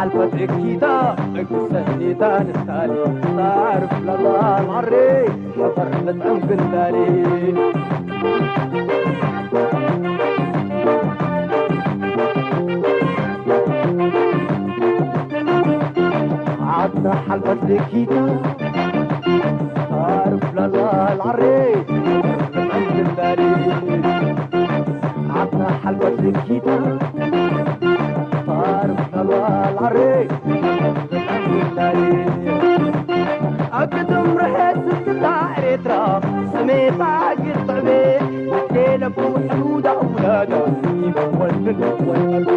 ሓልፈት እኪታ እግሰኒታ ንታሊ ታርፍ ለላ ማሬ ሸፈር መጥዕም ግንዳሊ ዓድና ሓልፈት እኪታ ታርፍ ለላ ላሬ መጥዕም ግንዳሊ ዓድና ሓልፈት እኪታ ታርፍ ለላ ላሬ ኣብ ግጥም ርሐ ስልታ ኤርትራ ስሜታ ግጥዕቤ ኣዴለቡ ሕዱዳ ውላዳ ይበወልን ወልዱ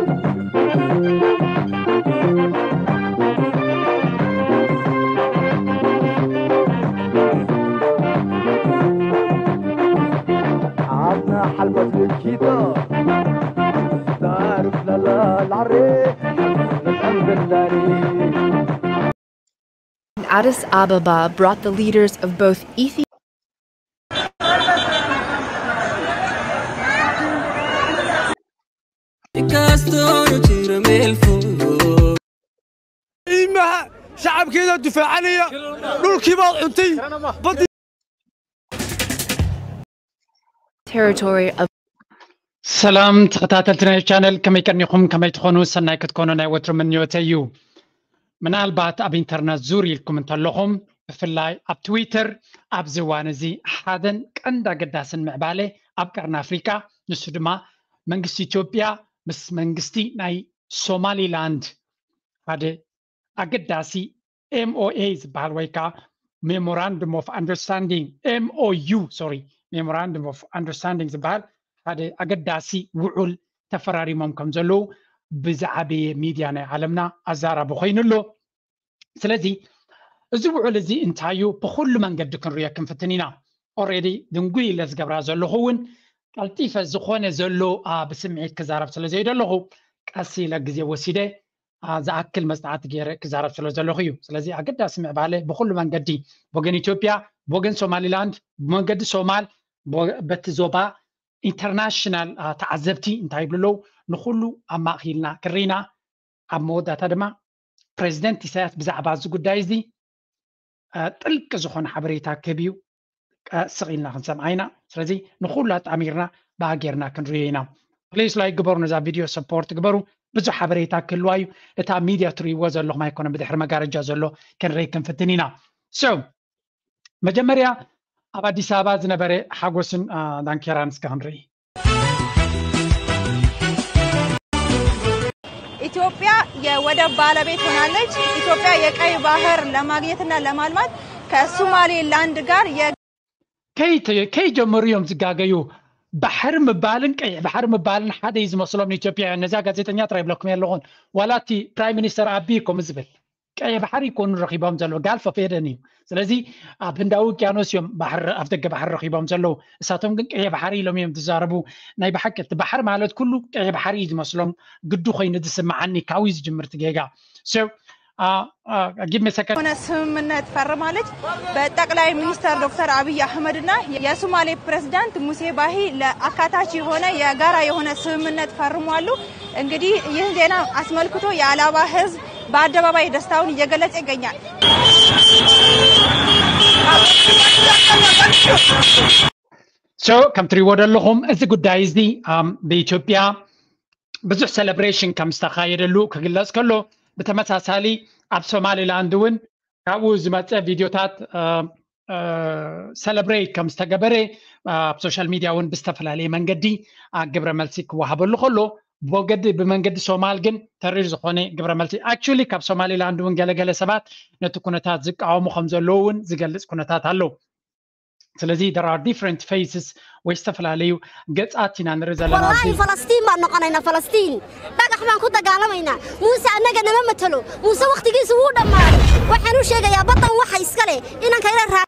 ዓድና ሓልፈት ልኪታ ታርፍ ለላ ላሬ መጠን ግዳሪ Addis Ababa brought the leaders of both Ethiopia imaha shacabkeeda difaacanaya dhulkii baad cuntay badii territory of ሰላም ተኸታተልቲ ናይ ቻነል፣ ከመይ ቀኒኹም? ከመይ ትኾኑ? ሰናይ ክትኮኑ ናይ ወትሩ ምንዮተይ እዩ። ምናልባት ኣብ ኢንተርነት ዙር ኢልኩም እንተለኹም፣ ብፍላይ ኣብ ትዊተር ኣብዚ እዋን እዚ ሓደን ቀንዲ ኣገዳስን ምዕባለ ኣብ ቀርኒ ኣፍሪቃ፣ ንሱ ድማ መንግስቲ ኢትዮጵያ ምስ መንግስቲ ናይ ሶማሊላንድ ሓደ ኣገዳሲ M O A ዝበሃል ወይ ከዓ Memorandum of Understanding M O U sorry Memorandum of Understanding ዝበሃል ሓደ ኣገዳሲ ውዑል ተፈራሪሞም ከም ዘለዉ ብዝዓበየ ሚድያ ናይ ዓለምና ኣዛራቢ ኮይኑ ኣሎ። ስለዚ እዚ ውዑል እዚ እንታይ እዩ ብኩሉ መንገዲ ክንሪኦ ክንፍትን ኢና። Already ድንጉይ ኢለ ዝገብራ ዘለኹ እውን ቀልጢፈ ዝኾነ ዘሎ ብስምዒት ክዛረብ ስለ ዘይደለኹ ቀስ ኢለ ግዜ ወሲደ ዝኣክል መፅናዕቲ ገይረ ክዛረብ ስለ ዘለኹ እዩ። ስለዚ ኣገዳሲ ምዕባለ ብኩሉ መንገዲ ብወገን ኢትዮጵያ፣ ብወገን ሶማሊላንድ፣ ብመንገዲ ሶማል፣ በቲ ዞባ ኢንተርናሽናል ተዓዘብቲ እንታይ ይብሉ ኣለዉ ንኩሉ ኣማእኪልና ክርኢና ኣብ መወዳእታ ድማ ፕሬዚደንት ኢሳያስ ብዛዕባ እዚ ጉዳይ እዚ ጥልቂ ዝኾነ ሓበሬታ ክህብ እዩ። ስቕ ኢልና ክንሰምዓ ኢና። ስለዚ ንኹሉ ኣጣሚርና ብኣ ጌርና ክንሪኦ ኢና። ፕሊስ ላይክ ግበሩ፣ ነዛ ቪድዮ ሰፖርት ግበሩ። ብዙሕ ሓበሬታ ክህልዋ እዩ። እታ ሚድያ ትርእይዎ ዘለኹም ኣይኮነን ብድሕሪ መጋረጃ ዘሎ ክንርኢ ክንፍትን ኢና። So መጀመርያ ኣብ ኣዲስ ኣበባ ዝነበረ ሓጎስን ዳንኬራን እስከ ክንርኢ። ኢትዮጵያ የወደብ ባለቤት ሆናለች። ኢትዮጵያ የቀይ ባህር ለማግኘትና ለማልማት ከሶማሌ ላንድ ጋር የ ከይጀመሩ እዮም ዝጋገዩ። ባሕሪ ምባልን ቀይሕ ባሕሪ ምባልን ሓደ እዩ ዝመስሎም ንኢትዮጵያውያን። ነዛ ጋዜጠኛ ጥራይ ይብለኩም ኣለኹን ዋላ እቲ ፕራይም ሚኒስተር ኣቢ ከምኡ ዝብል ቀይሕ ባሕሪ ይኮኑ ረኺቦም ዘለዉ ጋልፍ ኦፍ ኤደን እዩ። ስለዚ ኣብ ህንዳዊ ውቅያኖስ እዮም ባሕሪ ኣፍደገ ባሕሪ ረኺቦም ዘለዉ። እሳቶም ግን ቀይሕ ባሕሪ ኢሎም እዮም ዝዛረቡ። ናይ ብሓቂ እቲ ባሕሪ ማለት ኩሉ ቀይሕ ባሕሪ እዩ ዝመስሎም። ግዱ ኮይኑ ዝስምዓኒ ካብኡ እዩ ዝጅምር እቲ ጌጋ። So give me a second. የሆነ ስምምነት ፈርማለች። በጠቅላይ ሚኒስተር ዶክተር አብይ አህመድና የሶማሌ ፕሬዝዳንት ሙሴ ባሂ ለአካታች የሆነ የጋራ የሆነ ስምምነት ፈርሟሉ። እንግዲህ ይህን ዜና አስመልክቶ የአላባ ህዝብ በአደባባይ ደስታውን እየገለጸ ይገኛል። So ከም ትሪእዎ ዘለኹም እዚ ጉዳይ እዚ ብኢትዮጵያ ብዙሕ ሰለብሬሽን ከም ዝተኻየደሉ ክግለጽ ከሎ፣ ብተመሳሳሊ ኣብ ሶማሊላንድ እውን ካብኡ ዝመፀ ቪድዮታት ሰለብሬት ከም ዝተገበረ ኣብ ሶሻል ሚድያ እውን ብዝተፈላለየ መንገዲ ግብረ መልሲ ክወሃበሉ ከሎ፣ ብመንገዲ ብመንገዲ ሶማል ግን ተሪር ዝኾነ ግብረ መልሲ። Actually ካብ ሶማሊላንድ እውን ገለገለ ሰባት ነቲ ኩነታት ዝቃወሙ ከም ዘለዉ እውን ዝገልፅ ኩነታት ኣሎ። ስለዚ there are different faces ወይ ዝተፈላለዩ ገፃት ኢና ንርኢ ዘለና። ወላሂ ፈለስጢን baan noqonaynaa ፈለስጢን dhagax baan ku dagaalamaynaa muuse annaga nama matalo muuse waqtigiisu wuu dhammaaday waxaan u sheegayaa baddan waxa iska leh inanka ila raa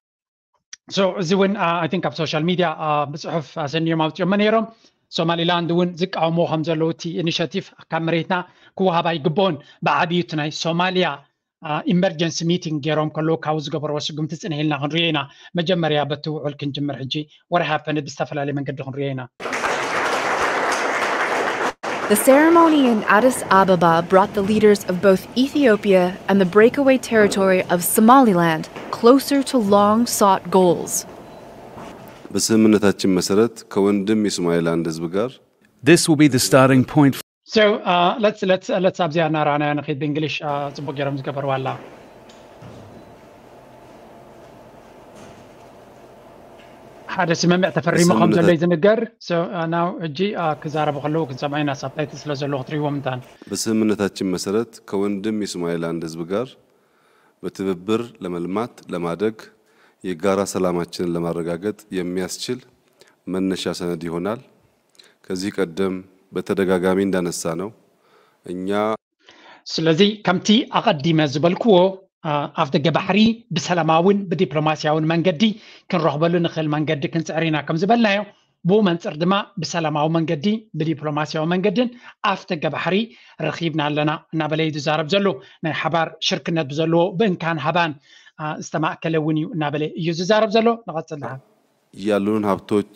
So እዚ እውን I think ኣብ social media ብፅሑፍ ኣሰንዮም ኣውፅኦሞ ነይሮም። ሶማሊላንድ እውን ዝቃወምዎ ከም ዘለዉ እቲ ኢኒሽቲቭ ካብ መሬትና ክወሃብ ኣይግብኦን። ብዓብዩ እቲ ናይ ሶማሊያ ኢመርጀንሲ ሚቲንግ ገይሮም ከለዉ ካብኡ ዝገበርዎ ስጉምቲ ፅንሕ ኢልና ክንሪኦ ኢና። መጀመርያ በቲ ውዑል ክንጅምር ሕጂ what happened ብዝተፈላለየ መንገዲ ክንሪኦ ኢና። The ceremony in Addis Ababa brought the leaders of both Ethiopia and the breakaway territory of Somaliland closer to long sought goals. በስምምነታችን መሰረት ከወንድም የሶማሌላንድ ህዝብ ጋር This will be the starting point. So uh, let's let's let's ኣብዚኣ እናረኣናዮ ንኺድ ብእንግሊሽ uh, ፅቡቅ ገይሮም ዝገበርዋ ኣላ ሓደ ስምምዕ ተፈሪሙ ከም ዘሎ እዩ ዝንገር። So uh, now ሕጂ uh, ክዛረቡ ከለዉ ክንሰምዖ ኢና። ሳብታይትል ስለ ዘለዎ ክትሪእዎም እንታን በስምምነታችን መሰረት ከወንድም የሶማሌላንድ ህዝብ ጋር በትብብር ለመልማት ለማደግ የጋራ ሰላማችንን ለማረጋገጥ የሚያስችል መነሻ ሰነድ ይሆናል። ከዚህ ቀደም በተደጋጋሚ እንዳነሳ ነው እኛ ስለዚ ከምቲ ኣቐዲመ ዝበልክዎ ኣፍ ደገ ባሕሪ ብሰላማውን ብዲፕሎማሲያውን መንገዲ ክንረኽበሉ ንኽእል መንገዲ ክንፅዕር ኢና ከም ዝበልናዮ፣ ብኡ መንፅር ድማ ብሰላማዊ መንገዲ ብዲፕሎማሲያዊ መንገድን ኣፍ ደገ ባሕሪ ረኺብና ኣለና እናበለ እዩ ዝዛረብ ዘሎ። ናይ ሓባር ሽርክነት ብዘለዎ ብእንካን ሃባን ዝተማእከለ እውን እዩ እናበለ እዩ ዝዛረብ ዘሎ። ንቐፅል ደሓን ያሉንን ሀብቶች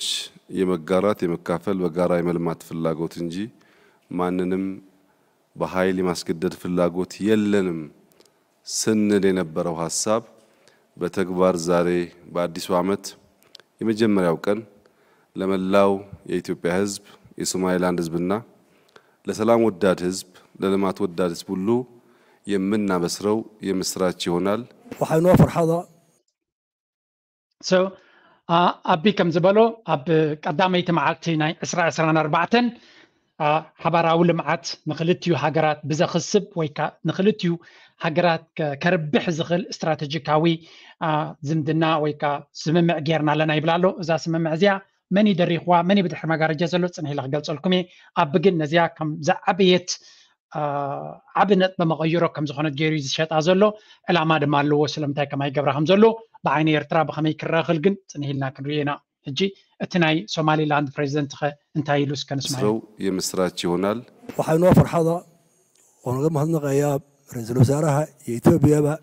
የመጋራት የመካፈል በጋራ የመልማት ፍላጎት እንጂ ማንንም በኃይል የማስገደድ ፍላጎት የለንም ስንል የነበረው ሐሳብ በተግባር ዛሬ በአዲሱ ዓመት የመጀመሪያው ቀን ለመላው የኢትዮጵያ ሕዝብ፣ የሶማሌላንድ ሕዝብና ለሰላም ወዳድ ሕዝብ፣ ለልማት ወዳድ ሕዝብ ሁሉ የምናበስረው የምስራች ይሆናል። waxaa inoo farxada so ኣቢ ከም ዝበሎ ኣብ ቀዳመይቲ መዓልቲ ናይ ዕስራ ዕስራን ኣርባዕተን ሓባራዊ ልምዓት ንክልቲኡ ሃገራት ብዘኽስብ ወይ ከዓ ንክልቲኡ ሃገራት ከርብሕ ዝኽእል ስትራቴጂካዊ ዝምድና ወይ ከዓ ስምምዕ ጌርና ኣለና ይብል ኣሎ። እዛ ስምምዕ እዚኣ መን እዩ ደሪኽዋ፣ መን እዩ ብድሕሪ መጋረጃ ዘሎ ፅንሕ ኢለ ክገልፀልኩም እየ። ኣቢ ግን ነዚኣ ከም ዝዓበየት ዓቢ ነጥበ መቐይሮ ከም ዝኾነት ገይሩ እዩ ዝሸጣ ዘሎ። ዕላማ ድማ ኣለዎ ስለምንታይ ከማይ ገብራ ከም ዘሎ ብዓይኒ ኤርትራ ብኸመይ ክረኽል ግን ፅንሕ ኢልና ክንሪኦ ኢና። ሕጂ እቲ ናይ ሶማሊላንድ ፕሬዚደንት ኸ እንታይ ኢሉ እስከ ንስማዮ። ስረው የምስራች ይሆናል። waxaa inoo farxada oo naga mahadnaqayaa ra-iisul wasaaraha iyo etoobiyaba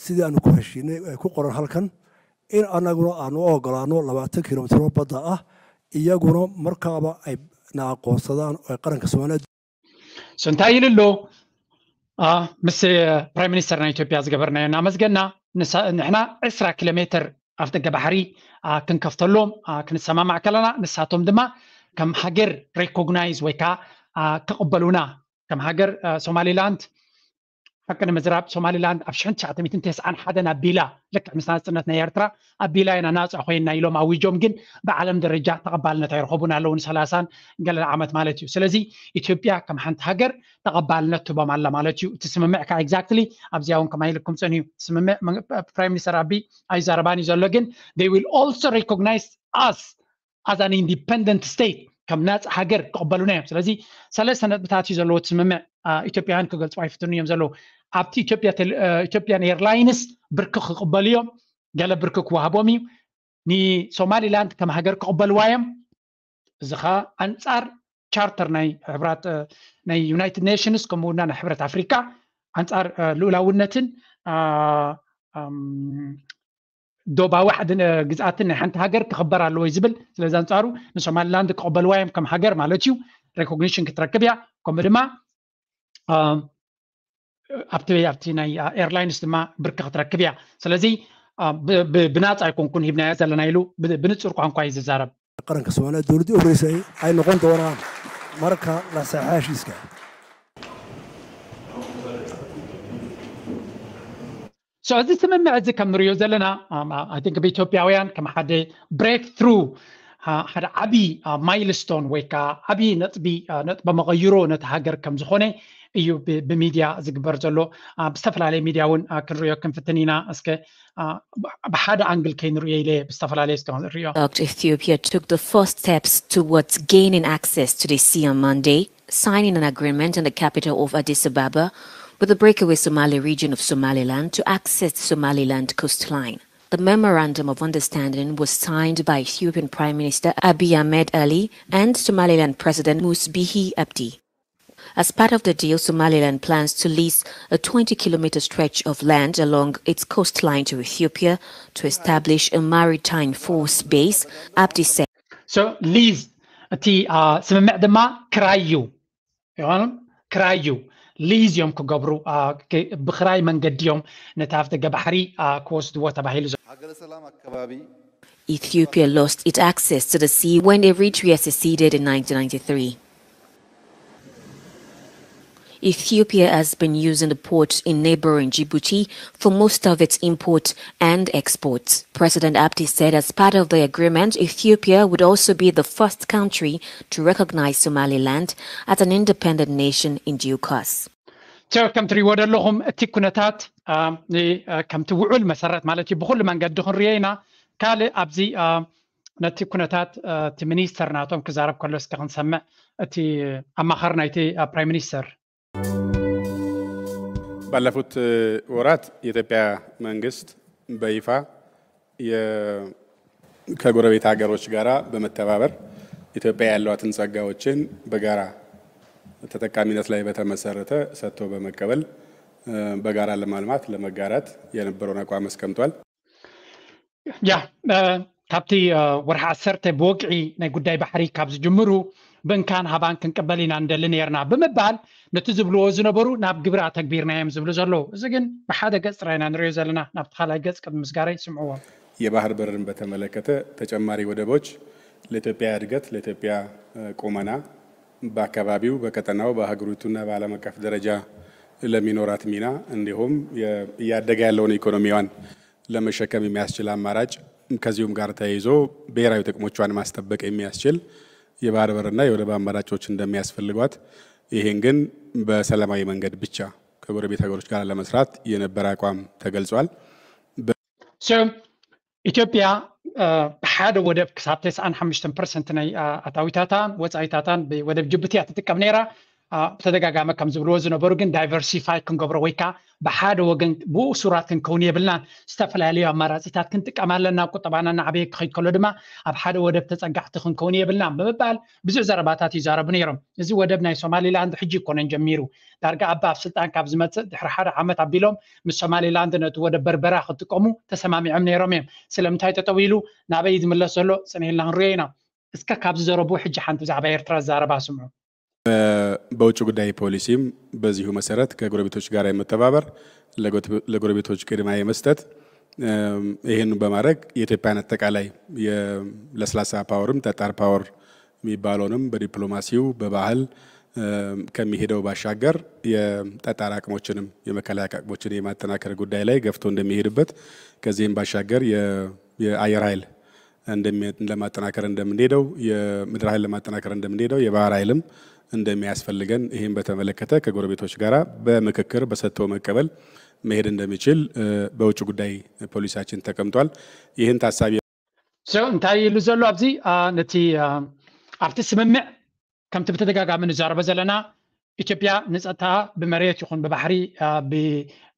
sidii aanu ku heshiinay ee ku qoran halkan in anaguna aanu u ogolaano labaatan kilomitiro badda ah, iyaguna markaaba ay na aqoonsadaan oo ay qaranka Soomaaliya so እንታይ ኢሉ ኣሎ? ምስ ፕራይም ሚኒስተር ናይ ኢትዮጵያ ዝገበርናዮ እናመስገና ንሕና ዕስራ ኪሎ ሜትር ኣፍ ደገ ባሕሪ ክንከፍተሎም ክንሰማማዕ ከለና ንሳቶም ድማ ከም ሃገር ሬኮግናይዝ ወይ ከዓ ክቕበሉና ከም ሃገር ሶማሊላንድ ሓቂ ንምዝራብ ሶማሊላንድ ኣብ ሽሕን ትሽዓተ ሚእትን ተስዓን ሓደን ኣቢላ ልክዕ ምስ ናፅነት ናይ ኤርትራ ኣቢላ ኢና ናፃ ኮይና ኢሎም ኣዊጆም፣ ግን ብዓለም ደረጃ ተቐባልነት ኣይረኸቡን ኣለዉ ንሰላሳን ገለ ዓመት ማለት እዩ። ስለዚ ኢትዮጵያ ከም ሓንቲ ሃገር ተቐባልነት ትቦም ኣላ ማለት እዩ። እቲ ስምምዕ ከዓ exactly ኣብዚኣ እውን ከማይ ኢልኩም ፀንዩ ስምምዕ ፕራይም ሚኒስተር ኣቢ ኣይዛረባን እዩ ዘሎ፣ ግን they will also recognize us as an independent state ከም ናፃ ሃገር ክቕበሉና እዮም። ስለዚ ሰለስተ ነጥብታት እዩ ዘለዎ እቲ ስምምዕ። ኢትዮጵያውያን ክገልፁ ኣይፍትኑ እዮም ዘለዉ። ኣብቲ ኢትዮጵያን ኤርላይንስ ብርኪ ክቕበሉ እዮም፣ ገለ ብርኪ ክወሃቦም እዩ። ንሶማሊላንድ ከም ሃገር ክቕበልዋ እዮም። እዚ ኸዓ ኣንፃር ቻርተር ናይ ሕብራት ናይ ዩናይትድ ኔሽንስ ከምኡ እውን ናይ ሕብረት ኣፍሪካ ኣንፃር ልኡላውነትን ዶባዊ ግዝኣትን ናይ ሓንቲ ሃገር ክኽበር ኣለዎ እዩ ዝብል። ስለዚ ኣንፃሩ ንሶማሊላንድ ክቕበልዋ እዮም ከም ሃገር ማለት እዩ። ሬኮግኒሽን ክትረክብ እያ፣ ከምኡ ድማ ኣብቲ ኣብቲ ናይ ኤርላይንስ ድማ ብርኪ ክትረክብ እያ። ስለዚ ብናፃ ኣይኮንኩን ሂብናዮ ዘለና ኢሉ ብንፁር ቋንቋ እዩ ዝዛረብ። qaranka Soomaaliya dowladdii u horeysay ay noqon doonaan marka la saxaa heshiiska. So እዚ ስምምዕ እዚ ከም ንሪኦ ዘለና I think ብኢትዮጵያውያን ከም ሓደ breakthrough ሓደ ዓብዪ ማይልስቶን ወይ ከዓ ዓብዪ ነጥቢ ነጥበ መቐይሮ ነቲ ሃገር ከም ዝኾነ እዩ ብሚድያ ዝግበር ዘሎ። ብዝተፈላለየ ሚድያ እውን ክንሪኦ ክንፍትን ኢና። እስከ ብሓደ ኣንግል ከይንሪኦ ኢለ ብዝተፈላለየ እስከ ንሪኦ። Ethiopia took the first steps towards gaining access to the sea on Monday, signing an agreement in the capital of Addis Ababa with the breakaway Somali region of Somaliland to access the Somaliland coastline. The memorandum of understanding was signed by Ethiopian Prime Minister Abiy Ahmed Ali and Somaliland President Muuse Bihi Abdi. As part of the deal, Somaliland plans to lease a twenty kilometer stretch of land along its coastline to Ethiopia to establish a maritime force base, Abdi said. So lease እቲ ስምምዕ ድማ ክራይ እዩ። ይኾን ክራይ እዩ፣ ሊዝ እዮም ክገብሩ፣ ብክራይ መንገዲ እዮም ነቲ ኣፍ ደገ ባሕሪ ክወስድዎ ተባሂሉ ዘሎ። ሃገረ ሰላም ኣከባቢ Ethiopia lost its access to the sea when Eritrea seceded in nineteen ninety-three. Ethiopia has been using the port in neighboring Djibouti for most of its imports and exports. President Abdi said as part of the agreement, Ethiopia would also be the first country to recognize Somaliland as an independent nation in due course. ከም ትሪእዎ ዘለኹም እቲ ኩነታት ከምቲ ውዑል መሰረት ማለት እዩ ብኩሉ መንገዲ ክንሪኦ ኢና። ካልእ ኣብዚ ነቲ ኩነታት እቲ ሚኒስተር ናቶም ክዛረብ ከሎ እስከ ክንሰምዕ፣ እቲ ኣማኻሪ ናይቲ ፕራይም ሚኒስተር። ባለፉት ወራት የኢትዮጵያ መንግስት በይፋ ከጎረቤት ሀገሮች ጋራ በመተባበር ኢትዮጵያ ያሏትን ጸጋዎችን በጋራ ተጠቃሚነት ላይ በተመሰረተ ሰጥቶ በመቀበል በጋራ ለማልማት ለመጋራት የነበረውን አቋም አስቀምጧል። ያ ካብቲ ወርሒ ዓሰርተ ብወግዒ ናይ ጉዳይ ባሕሪ ካብ ዝጅምሩ ብእንካን ሃባን ክንቅበል ኢና ንደሊ ነርና ብምባል ነቲ ዝብልዎ ዝነበሩ ናብ ግብሪ ኣተግቢርና እዮም ዝብሉ ዘለዉ። እዚ ግን ብሓደ ገጽ ጥራይ ኢና ንሪኦ ዘለና። ናብቲ ካልኣይ ገጽ ቅድሚ ምስጋረይ ስምዕዎ። የባህር በርን በተመለከተ ተጨማሪ ወደቦች ለኢትዮጵያ እድገት፣ ለኢትዮጵያ ቁመና፣ በአካባቢው፣ በቀጠናው፣ በአህጉሪቱና በዓለም አቀፍ ደረጃ ለሚኖራት ሚና እንዲሁም እያደገ ያለውን ኢኮኖሚዋን ለመሸከም የሚያስችል አማራጭ፣ ከዚሁም ጋር ተያይዞ ብሔራዊ ጥቅሞቿን ማስጠበቅ የሚያስችል የባህር በርና የወደብ አማራጮች እንደሚያስፈልጓት፣ ይህን ግን በሰላማዊ መንገድ ብቻ ከጎረቤት ሀገሮች ጋር ለመስራት የነበረ አቋም ተገልጿል። ኢትዮጵያ ብሓደ ወደብ ክሳብ ተስዓን ሓሙሽተን ፐርሰንት ናይ ኣታዊታታን ወፃኢታታን ብወደብ ጅቡቲ እያ ትጥቀም ነይራ። ብተደጋጋሚ ከም ዝብልዎ ዝነበሩ ግን ዳይቨርሲፋይ ክንገብሮ ወይ ከዓ ብሓደ ወገን ብእሱራት ክንከውን የብልናን። ዝተፈላለዩ ኣማራፂታት ክንጥቀም ኣለና። ቁጠባና እናዓበየ ክኸይድ ከሎ ድማ ኣብ ሓደ ወደብ ተፀጋዕቲ ክንከውን የብልናን ብምባል ብዙሕ ዘረባታት ይዛረቡ ነይሮም። እዚ ወደብ ናይ ሶማሊላንድ ሕጂ ይኮነን ጀሚሩ። ዳርጋ ኣባ ኣብ ስልጣን ካብ ዝመፅእ ድሕሪ ሓደ ዓመት ኣቢሎም ምስ ሶማሊላንድ ነቲ ወደብ በርበራ ክጥቀሙ ተሰማሚዖም ነይሮም እዮም። ስለምንታይ ጠጠው ኢሉ ናበይ ዝምለስ ዘሎ ፅንሂልና ክንሪኦ ኢና። እስከ ካብ ዝዘረቡ ሕጂ ሓንቲ ብዛዕባ ኤርትራ ዝዛረባ ስምዑ። በውጭ ጉዳይ ፖሊሲም በዚሁ መሰረት ከጎረቤቶች ጋር የመተባበር፣ ለጎረቤቶች ቅድሚያ የመስጠት፣ ይህን በማድረግ የኢትዮጵያን አጠቃላይ የለስላሳ ፓወርም ጠጣር ፓወር የሚባለውንም በዲፕሎማሲው በባህል ከሚሄደው ባሻገር የጠጣር አቅሞችንም የመከላከያ አቅሞችን የማጠናከር ጉዳይ ላይ ገፍቶ እንደሚሄድበት፣ ከዚህም ባሻገር የአየር ኃይል ለማጠናከር እንደምንሄደው፣ የምድር ኃይል ለማጠናከር እንደምንሄደው፣ የባህር ኃይልም እንደሚያስፈልገን፣ ይህም በተመለከተ ከጎረቤቶች ጋራ በምክክር በሰጥቶ መቀበል መሄድ እንደሚችል በውጭ ጉዳይ ፖሊሲያችን ተቀምጧል። ይህን ታሳቢ እንታይ ኢሉ ዘሎ ኣብዚ ነቲ ኣብቲ ስምምዕ ከምቲ ብተደጋጋሚ ንዛረቦ ዘለና ኢትዮጵያ ንፀጥታ ብመሬት ይኹን ብባሕሪ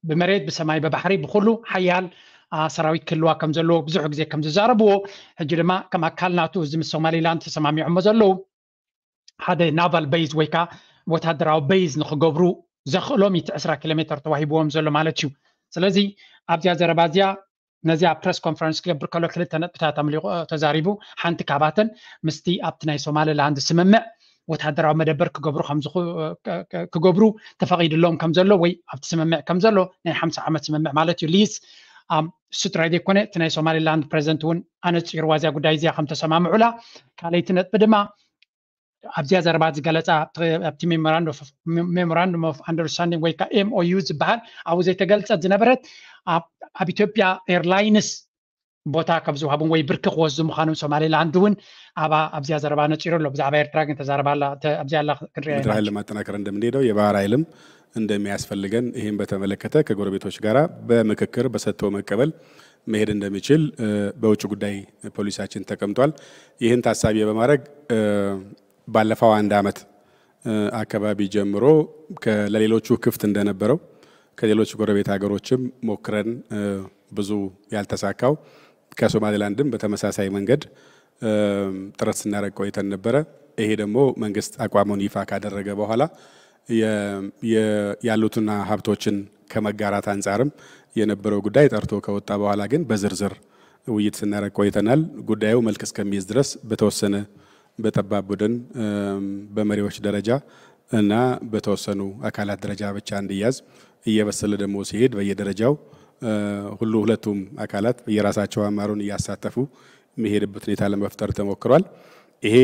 ብመሬት ብሰማይ ብባሕሪ ብኩሉ ሓያል ሰራዊት ክህልዋ ከም ዘለዎ ብዙሕ ግዜ ከም ዝዛረብዎ ሕጂ ድማ ከም ኣካል ናቱ እዚ ምስ ሶማሊላንድ ተሰማሚዖሞ ዘለዉ ሓደ ናቫል በይዝ ወይ ከዓ ወታደራዊ በይዝ ንክገብሩ ዘኽእሎም እቲ ዕስራ ኪሎ ሜትር ተዋሂብዎም ዘሎ ማለት እዩ። ስለዚ ኣብዚኣ ዘረባ እዚኣ ነዚኣ ፕረስ ኮንፈረንስ ክገብር ከሎ ክልተ ነጥብታት ኣምሊቑ ተዛሪቡ። ሓንቲ ካብኣተን ምስቲ ኣብቲ ናይ ሶማሊላንድ ስምምዕ ወታደራዊ መደበር ክገብሩ ከም ክገብሩ ተፈቒድሎም ከም ዘሎ ወይ ኣብቲ ስምምዕ ከም ዘሎ ናይ ሓምሳ ዓመት ስምምዕ ማለት እዩ ሊዝ እሱ ጥራይ ዘይኮነ እቲ ናይ ሶማሊላንድ ፕሬዚደንት እውን ኣነፂርዋ እዚኣ ጉዳይ እዚኣ ከም ተሰማምዑላ። ካልኣይቲ ነጥቢ ድማ ኣብዚኣ ዘረባ ዝገለፃ ኣብቲ memorandum of understanding ወይ ከዓ M O U ዝበሃል ኣብኡ ዘይተገልፀት ዝነበረት ኣብ ኢትዮጵያ ኤርላይንስ ቦታ ከም ዝውሃቡን ወይ ብርኪ ክወስዱ ምዃኖም ሶማሌላንድ እውን ኣብዚኣ ዘረባ ነፂሩ ኣሎ። ብዛዕባ ኤርትራ ግን ተዛረባ ኣብዚኣ ኣላ ክንሪኣ ምድር ኃይል ለማጠናከር እንደምንሄደው የባህር ኃይልም እንደሚያስፈልገን ይህም በተመለከተ ከጎረቤቶች ጋራ በምክክር በሰጥቶ መቀበል መሄድ እንደሚችል በውጭ ጉዳይ ፖሊሲያችን ተቀምጧል። ይህን ታሳቢ በማድረግ ባለፈው አንድ ዓመት አካባቢ ጀምሮ ለሌሎቹ ክፍት እንደነበረው ከሌሎች ጎረቤት ሀገሮችም ሞክረን ብዙ ያልተሳካው ከሶማሌላንድም በተመሳሳይ መንገድ ጥረት ስናደርግ ቆይተን ነበረ። ይሄ ደግሞ መንግስት አቋሙን ይፋ ካደረገ በኋላ ያሉትና ሀብቶችን ከመጋራት አንጻርም የነበረው ጉዳይ ጠርቶ ከወጣ በኋላ ግን በዝርዝር ውይይት ስናደርግ ቆይተናል። ጉዳዩ መልክ እስከሚይዝ ድረስ በተወሰነ በጠባብ ቡድን በመሪዎች ደረጃ እና በተወሰኑ አካላት ደረጃ ብቻ እንዲያዝ እየበሰለ ደግሞ ሲሄድ በየደረጃው ሁሉ ሁለቱም አካላት የራሳቸው አማሩን እያሳተፉ የሚሄድበት ሁኔታ ለመፍጠር ተሞክሯል። ይሄ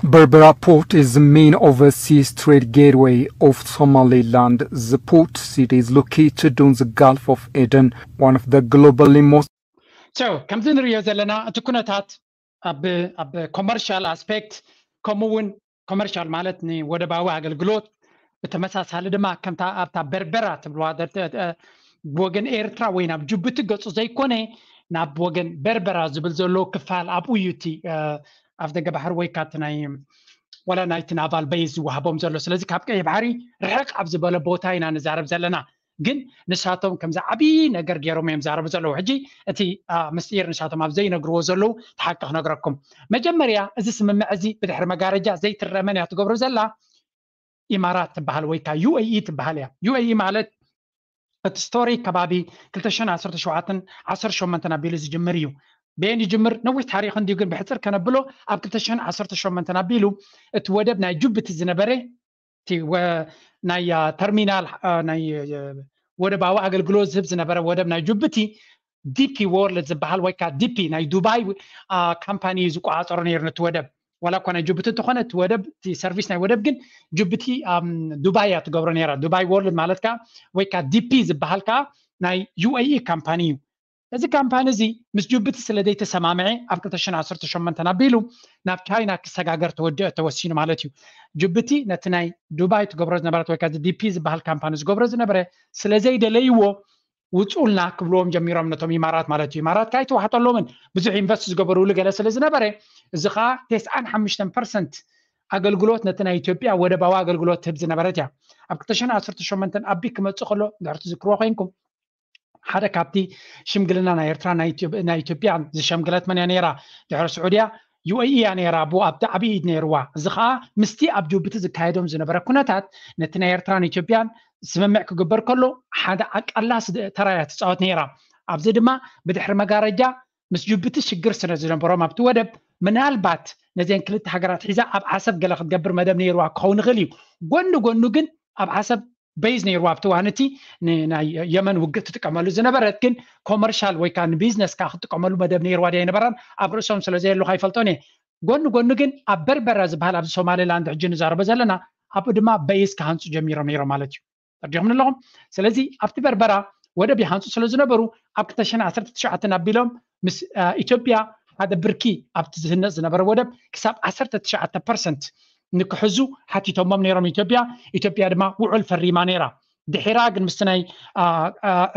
Berbera port is the main overseas trade gateway of Somaliland. The port city is located on the Gulf of Aden, one of the globally most ከምዚ ንሪኦ ዘለና እቲ ኩነታት ኣብ ኮመርሻል ኣስፔክት ከምኡ እውን ኮመርሻል ማለት ንወደባዊ ኣገልግሎት ብተመሳሳሊ ድማ ከምታ ኣብታ በርበራ ትብልዋ ብወገን ኤርትራ ወይ ናብ ጅቡቲ ገፁ ዘይኮነ ናብ ወገን በርበራ ዝብል ዘሎ ክፋል ኣብኡ እዩ እቲ ኣፍ ደገ ባሕሪ ወይ ካቲ ናይ ወላ ናይቲ ናቫል በይዝ ዝወሃቦም ዘሎ። ስለዚ ካብ ቀይ ባሕሪ ርሕቕ ኣብ ዝበለ ቦታ ኢና ንዛረብ ዘለና። ግን ንሳቶም ከምዚ ዓብዪ ነገር ገይሮም እዮም ዛረቡ ዘለዉ። ሕጂ እቲ ምስጢር ንሳቶም ኣብ ዘይነግርዎ ዘለዉ ሓቂ ክነግረኩም። መጀመርያ እዚ ስምምዕ እዚ ብድሕሪ መጋረጃ ዘይትረመን እያ ትገብሮ ዘላ። ኢማራት ትበሃል ወይ ከዓ ዩ ኤ ኢ ትበሃል እያ። ዩ ኤ ኢ ማለት እቲ ስቶሪ ከባቢ ክልተ ሽሕን ዓሰርተ ሸውዓተን ዓሰርተ ሸሞንተን ኣቢሉ ዝጅምር እዩ። በየን ይጅምር? ነዊሕ ታሪክ እንዲዩ፣ ግን ብሕፅር ከነብሎ ኣብ ክልተ ሽሕን ዓሰርተ ሸሞንተን ኣቢሉ እቲ ወደብ ናይ ጅቡቲ ዝነበረ ናይ ተርሚናል ናይ ወደባዊ ኣገልግሎት ዝህብ ዝነበረ ወደብ ናይ ጅቡቲ ዲፒ ወርልድ ዝበሃል ወይ ከዓ ዲፒ ናይ ዱባይ ካምፓኒ እዩ ዝቆፃፀሮ ነይሩ ነቲ ወደብ። ዋላ እኳ ናይ ጅቡቲ እንተኾነ እቲ ወደብ እቲ ሰርቪስ ናይ ወደብ ግን ጅቡቲ ዱባይ እያ ትገብሮ ነይራ። ዱባይ ወርልድ ማለት ከዓ ወይ ከዓ ዲፒ ዝበሃል ከዓ ናይ ዩ ኤ ኢ ካምፓኒ እዩ። እዚ ካምፓኒ እዚ ምስ ጅቡቲ ስለ ዘይተሰማምዐ ኣብ ክልተ ሽሕን ዓሰርተ ሸሞንተን ኣቢሉ ናብ ቻይና ክሰጋገር ተወዲኦ ተወሲኑ ማለት እዩ። ጅቡቲ ነቲ ናይ ዱባይ ትገብሮ ዝነበረት ወይ ከዓ ዲፒ ዝበሃል ካምፓኒ ዝገብሮ ዝነበረ ስለ ዘይደለይዎ ውፁልና ክብልዎም ጀሚሮም ነቶም ኢማራት ማለት እዩ። ኢማራት ካይተዋሕጠሎምን ብዙሕ ኢንቨስት ዝገበሩሉ ገለ ስለ ዝነበረ እዚ ከዓ ተስዓን ሓሙሽተን ፐርሰንት ኣገልግሎት ነቲ ናይ ኢትዮጵያ ወደባዊ ኣገልግሎት ትህብ ዝነበረት እያ። ኣብ ክልተ ሽሕን ዓሰርተ ሸሞንተን ኣቢ ክመፅእ ከሎ እንድሕር ትዝክርዎ ኮይንኩም ሓደ ካብቲ ሽምግልና ናይ ኤርትራ ናይ ኢትዮጵያን ዝሸምግለት መን እያ ነይራ? ድሕሪ ስዑድያ ዩ ኤ ኢ እያ ነይራ። ብኡ ኣብቲ ዓብዪ ኢድ ነይርዋ። እዚ ከዓ ምስቲ ኣብ ጅቡቲ ዝካየዶም ዝነበረ ኩነታት ነቲ ናይ ኤርትራን ኢትዮጵያን ስምምዕ ክግበር ከሎ ሓደ ኣቃላሲ ተራ እያ ትፃወት ነይራ። ኣብዚ ድማ ብድሕሪ መጋረጃ ምስ ጅቡቲ ሽግር ስለ ዝነበሮም ኣብቲ ወደብ ምናልባት ነዚአን ክልተ ሃገራት ሒዛ ኣብ ዓሰብ ገለ ክትገብር መደብ ነይርዋ ክኸውን ይኽእል እዩ። ጎኒ ጎኑ ግን ኣብ ዓሰብ በይዝ ነይርዋ ኣብቲ እዋን እቲ ናይ የመን ውግእ ትጥቀመሉ ዝነበረት ግን ኮመርሻል ወይ ከዓ ንቢዝነስ ከዓ ክትጥቀመሉ መደብ ነይርዋ ድያ ኣይነበራን ኣብ ርእሶም ስለ ዘየለኹ ኣይፈልጦን እየ። ጎኒ ጎኑ ግን ኣብ በርበራ ዝበሃል ኣብዚ ሶማሌላንድ ሕጂ ንዛረቦ ዘለና ኣብኡ ድማ በይዝ ክሃንፁ ጀሚሮም ነይሮም ማለት እዩ። ተረዲኹም ኣለኹም። ስለዚ ኣብቲ በርበራ ወደብ ይሃንፁ ስለ ዝነበሩ ኣብ ክልተ ሽሕን ዓሰርተ ትሽዓተን ኣቢሎም ምስ ኢትዮጵያ ሓደ ብርኪ ኣብቲ ዝህነፅ ዝነበረ ወደብ ክሳብ ዓሰርተ ትሽዓተ ፐርሰንት ንክሕዙ ሓቲቶሞም ነይሮም ኢትዮጵያ። ኢትዮጵያ ድማ ውዑል ፈሪማ ነይራ። ድሒራ ግን ምስቲ ናይ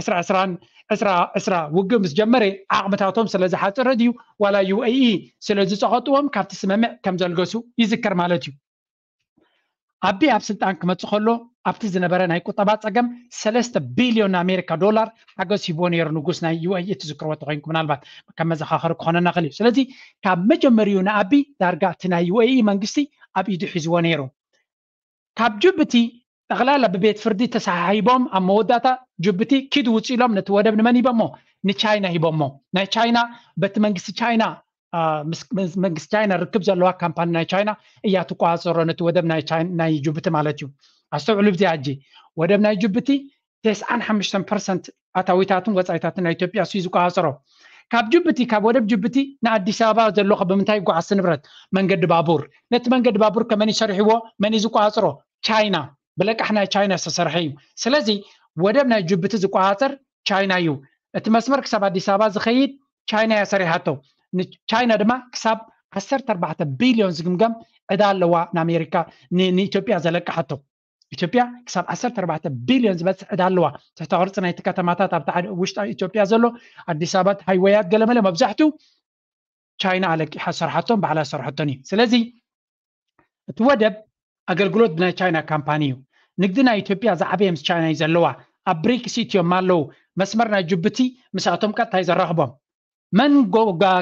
ዕስራ ዕስራን ዕስራ ዕስራ ውግእ ምስ ጀመረ ዓቕምታቶም ስለ ዝሓፀረ ድዩ ዋላ ዩ ኤ ኢ ስለ ዝፀቐጥዎም ካብቲ ስምምዕ ከም ዘልገሱ ይዝከር ማለት እዩ። ኣቢ ኣብ ስልጣን ክመፅእ ከሎ ኣብቲ ዝነበረ ናይ ቁጠባ ፀገም ሰለስተ ቢልዮን ኣሜሪካ ዶላር ሓገዝ ሂብዎ ነይሩ ንጉስ ናይ ዩ ኤ ኢ ትዝክርዎ ተኮይንኩ ምናልባት ከም መዘኻኸሪ ክኾነና ክእል እዩ። ስለዚ ካብ መጀመሪኡ ንኣቢ ዳርጋ እቲ ናይ ዩ ኤ ኢ መንግስቲ ኣብ ኢዱ ሒዝዎ ነይሩ። ካብ ጅቡቲ ጠቕላላ ብቤት ፍርዲ ተሰሓሒቦም ኣብ መወዳእታ ጅቡቲ ኪድ ውፅ ኢሎም ነቲ ወደብ ንመን ሂቦሞ? ንቻይና ሂቦሞ። ናይ ቻይና በቲ መንግስቲ ቻይና መንግስቲ ቻይና ርክብ ዘለዋ ካምፓኒ ናይ ቻይና እያ ትቆፃፀሮ ነቲ ወደብ ናይ ጅቡቲ ማለት እዩ። ኣስተውዕሉ ብዚ ኣጂ ወደብ ናይ ጅቡቲ ተስዓን ሓሙሽተን ፐርሰንት ኣታዊታትን ወፃኢታትን ናይ ኢትዮጵያ እሱ ዝቆፃፀሮ። ካብ ጅቡቲ ካብ ወደብ ጅቡቲ ንኣዲስ ኣበባ ዘሎ ብምንታይ ይጓዓዝ ንብረት? መንገዲ ባቡር። ነቲ መንገዲ ባቡር ከመን ይሰርሕዎ? መን ዝቆፃፀሮ? ቻይና። ብለቃሕ ናይ ቻይና ዝተሰርሐ እዩ። ስለዚ ወደብ ናይ ጅቡቲ ዝቆፃፀር ቻይና እዩ። እቲ መስመር ክሳብ ኣዲስ ኣበባ ዝኸይድ ቻይና እያ ሰሪሓቶ። ቻይና ድማ ክሳብ ዓሰርተ ኣርባዕተ ቢልዮን ዝግምገም ዕዳ ኣለዋ ንኣሜሪካ ንኢትዮጵያ ዘለቃሓቶ። ኢትዮጵያ ክሳብ ዓሰርተ ኣርባዕተ ቢልዮን ዝበፅሕ ዕዳ ኣለዋ። ትሕተ ቅርፂ ናይቲ ከተማታት ኣብቲ ውሽጢ ኢትዮጵያ ዘሎ ኣዲስ ኣበባ ሃይወያት ገለመለ መብዛሕትኡ ቻይና ኣለቂሓ ዝሰርሓቶን ባዕላ ዝሰርሐቶን እዩ። ስለዚ እቲ ወደብ ኣገልግሎት ብናይ ቻይና ካምፓኒ እዩ። ንግዲ ናይ ኢትዮጵያ ዝዓበየ ምስ ቻይና እዩ ዘለዋ። ኣብ ብሪክስ ኢትዮም ኣለዉ። መስመር ናይ ጅቡቲ ምስኣቶም ቀጥታ እዩ ዘራኽቦም። መን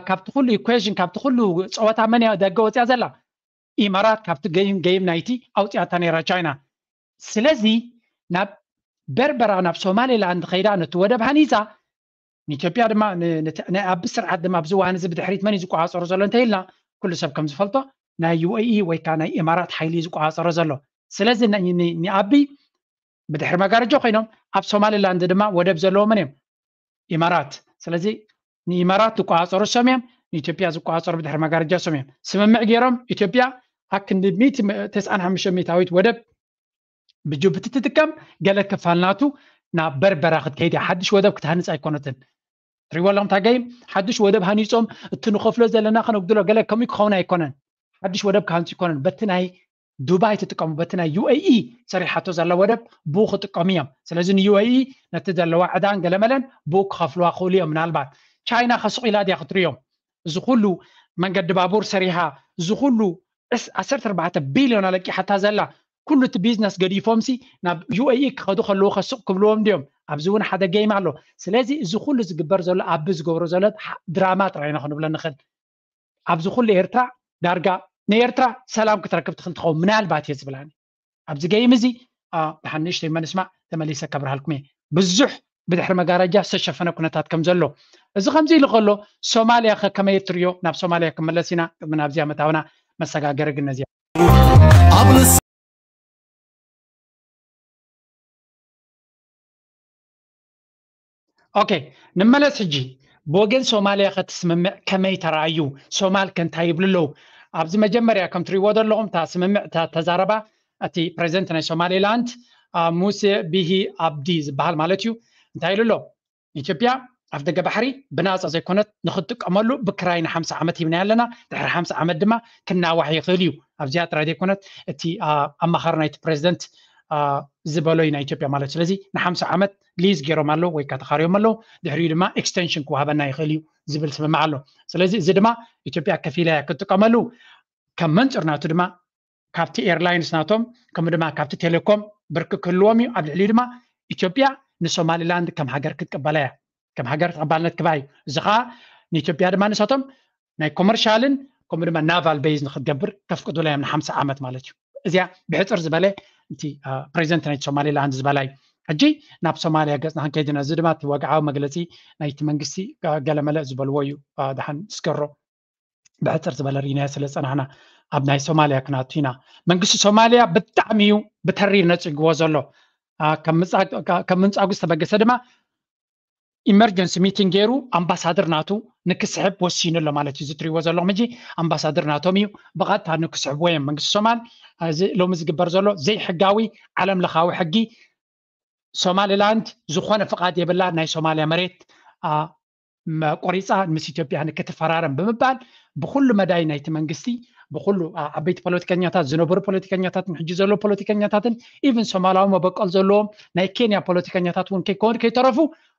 ካብቲ ኩሉ ኢኩዌሽን ካብቲ ኩሉ ፀወታ መን እያ ደገ ወፅያ ዘላ? ኢማራት ካብቲ ገይም ገይም ናይቲ ኣውፅያታ ነይራ ቻይና። ስለዚ ናብ በርበራ ናብ ሶማሌላንድ ከይዳ ነቲ ወደብ ሃኒፃ ንኢትዮጵያ ድማ ናይ ኣቢ ስርዓት ድማ ኣብዚ እዋን እዚ ብድሕሪት መን እዩ ዝቆፃፀሮ ዘሎ እንተኢልና ኩሉ ሰብ ከም ዝፈልጦ ናይ ዩ ኤ ኢ ወይ ከዓ ናይ ኢማራት ሓይሊ ዝቆፃፀሮ ዘሎ። ስለዚ ንኣቢ ብድሕሪ መጋረጃ ኮይኖም ኣብ ሶማሊላንድ ድማ ወደብ ዘለዎም እዮም። ኢማራት። ስለዚ ንኢማራት ዝቆፃፀሩ እሶም እዮም፣ ንኢትዮጵያ ዝቆፃፀሩ ብድሕሪ መጋረጃ እሶም እዮም። ስምምዕ ገይሮም ኢትዮጵያ ኣክንዲ ሚእቲ፣ ተስዓን ሓሙሽተ ሚእታዊት ወደብ ብጅቡቲ ትጥቀም፣ ገለ ክፋል ናቱ ናብ በርበራ ክትከይድ እያ። ሓድሽ ወደብ ክትሃንፅ ኣይኮነትን። ትሪእዎ ኣለኹም ታገይ ሓድሽ ወደብ ሃኒፆም እቲ ንኸፍሎ ዘለና ከነጉድሎ ገለ ከምኡ ክኸውን ኣይኮነን። ሓድሽ ወደብ ክሃንፁ ኣይኮነን። በቲ ናይ ዱባይ ትጥቀሙ፣ በቲ ናይ ዩ ኤ ኢ ሰሪሓቶ ዘላ ወደብ ብኡ ክጥቀሙ እዮም። ስለዚ ን ዩ ኤ ኢ ነቲ ዘለዋ ዕዳን ገለመለን ብኡ ክኸፍልዋ ክኽእሉ እዮም። ምናልባት ቻይና ከስቕ ኢላ ድያ ክትርእዮም? እዚ ኩሉ መንገዲ ባቡር ሰሪሓ፣ እዚ ኩሉ ዕስ-፣ ዓሰርተ ኣርባዕተ ቢልዮን ኣለቂሓታ ዘላ፣ ኩሉ እቲ ቢዝነስ ገዲፎምሲ ናብ ዩ ኤ ኢ ክኸዱ ከለዉ ከስቕ ክብልዎም ድዮም? ኣብዚ እውን ሓደ ጌም ኣሎ። ስለዚ እዚ ኩሉ ዝግበር ዘሎ፣ ኣቢ ዝገብሮ ዘሎ ሓ-፣ ድራማ ጥራይ ኢና ክንብሎ ንኽእል። ኣብዚ ኩሉ ኤርትራ ዳርጋ ንኤርትራ ሰላም ክትረክብ ትኽእል ትኸውን ምናልባት እየ ዝብል ኣነ። ኣብዚ ጌም እዚ፣ ኣ፣ ደሓን ንእሽተይ መንስማዕ ተመሊሰ ከብርሃልኩም እየ። ብዙሕ ብድሕሪ መጋረጃ ዝተሸፈነ ኩነታት ከም ዘሎ። እዚ ከምዚ ኢሉ ከሎ ሶማልያ ከ ከመይ ትርእዮ? ናብ ሶማልያ ክመለስ ኢና። ቅድሚ ናብዚኣ ምእታውና መሰጋገሪ ግን ነዚኣ። ኣብ ኦኬ፣ ንመለስ ሕጂ። ብወገን ሶማልያ ከ እቲ ስምምዕ ከመይ ተራእዩ? ሶማል ከ እንታይ ይብሉ ኣለዉ? ኣብዚ መጀመርያ ከም ትሪእዎ ዘለኹም እታ ስምምዕ እታ ተዛረባ እቲ ፕሬዚደንት ናይ ሶማሊላንድ፣ አ፣ ሙሴ ቢሂ ኣብዲ ዝበሃል ማለት እዩ። እንታይ ኢሉ ኣሎ? ኢትዮጵያ ኣፍ ደገ ባሕሪ ብናጻ ዘይኮነት ንኽትጥቀመሉ ብክራይ ንሓምሳ ዓመት ሂብናያ ኣለና። ድሕሪ ሓምሳ ዓመት ድማ ክናዋሕ ይኽእል እዩ። ኣብዚኣ ጥራይ ዘይኮነት እቲ፣ አ፣ ኣማኻሪ ናይቲ ፕሬዚደንት፣ አ፣ ዝበሎ እዩ ናይ ኢትዮጵያ ማለት። ስለዚ ንሓምሳ ዓመት ሊዝ ገይሮም ኣለዉ ወይ ከዓ ተኻርዮም ኣለዉ። ድሕሪኡ ድማ ኤክስቴንሽን ክወሃበና ይኽእል እዩ ዝብል ስምምዕ ኣሎ። ስለዚ እዚ ድማ ኢትዮጵያ ከፊላ እያ ክትጥቀመሉ። ከም መንጽር ናቱ ድማ ካብቲ ኤርላይንስ ናቶም ከምኡ ድማ ካብቲ ቴሌኮም ብርኪ ክህልዎም እዩ። ኣብ ልዕሊኡ ድማ ኢትዮጵያ ንሶማሊላንድ ከም ሃገር ክትቅበላ እያ። ከም ሃገር ተቐባልነት ክባ እዩ። እዚ ከዓ ንኢትዮጵያ ድማ ንሳቶም ናይ ኮመርሻልን ከምኡ ድማ ናቫል ቤዝ ንክትገብር ከፍቅዱላ እዮም ንሓምሳ ዓመት ማለት እዩ። እዚኣ ብሕፅር ዝበለ እቲ፣ አ፣ ፕሬዚደንት ናይቲ ሶማሊላንድ ዝበላ እዩ። ሕጂ ናብ ሶማልያ ገፅና ክንከይድ ኢና። እዚ ድማ እቲ ወግዓዊ መግለፂ ናይቲ መንግስቲ፣ አ፣ ገለመለ ዝበልዎ እዩ። አ፣ ደሓን ስገሮ ብሕፅር ዝበለ ርኢናዮ ስለ ዝፀናሕና ኣብ ናይ ሶማልያ ክነኣቱ ኢና። መንግስቲ ሶማልያ ብጣዕሚ እዩ ብተሪር ነፂግዎ ዘሎ። አ፣ ከም ምንፃ-፣ ካ-፣ ከም ምንፃጉ ዝተበገሰ ድማ ኢመርጀንሲ ሚቲንግ ገይሩ ኣምባሳደር ናቱ ንክስሕብ ወሲኑ ኣሎ ማለት እዩ። እዚ ትሪእዎ ዘለኹም ሕጂ ኣምባሳደር ናቶም እዩ። ብቐጥታ ንክስሕብዎ እዮም መንግስቲ ሶማል። እዚ ሎሚ ዝግበር ዘሎ ዘይሕጋዊ ዓለም ለኻዊ ሕጊ ሶማሊላንድ ዝኾነ ፍቓድ የብላ ናይ ሶማልያ መሬት፣ አ፣ መ-፣ ቆሪፃ ምስ ኢትዮጵያ ንክትፈራረም ብምባል ብኩሉ መዳይ ናይቲ መንግስቲ ብኩሉ፣ አ፣ ዓበይቲ ፖለቲከኛታት ዝነበሩ ፖለቲከኛታትን ሕጂ ዘለዉ ፖለቲከኛታትን ኢቭን ሶማላዊ መበቆል ዘለዎም ናይ ኬንያ ፖለቲከኛታት እውን ከይኮኑ ከይተረፉ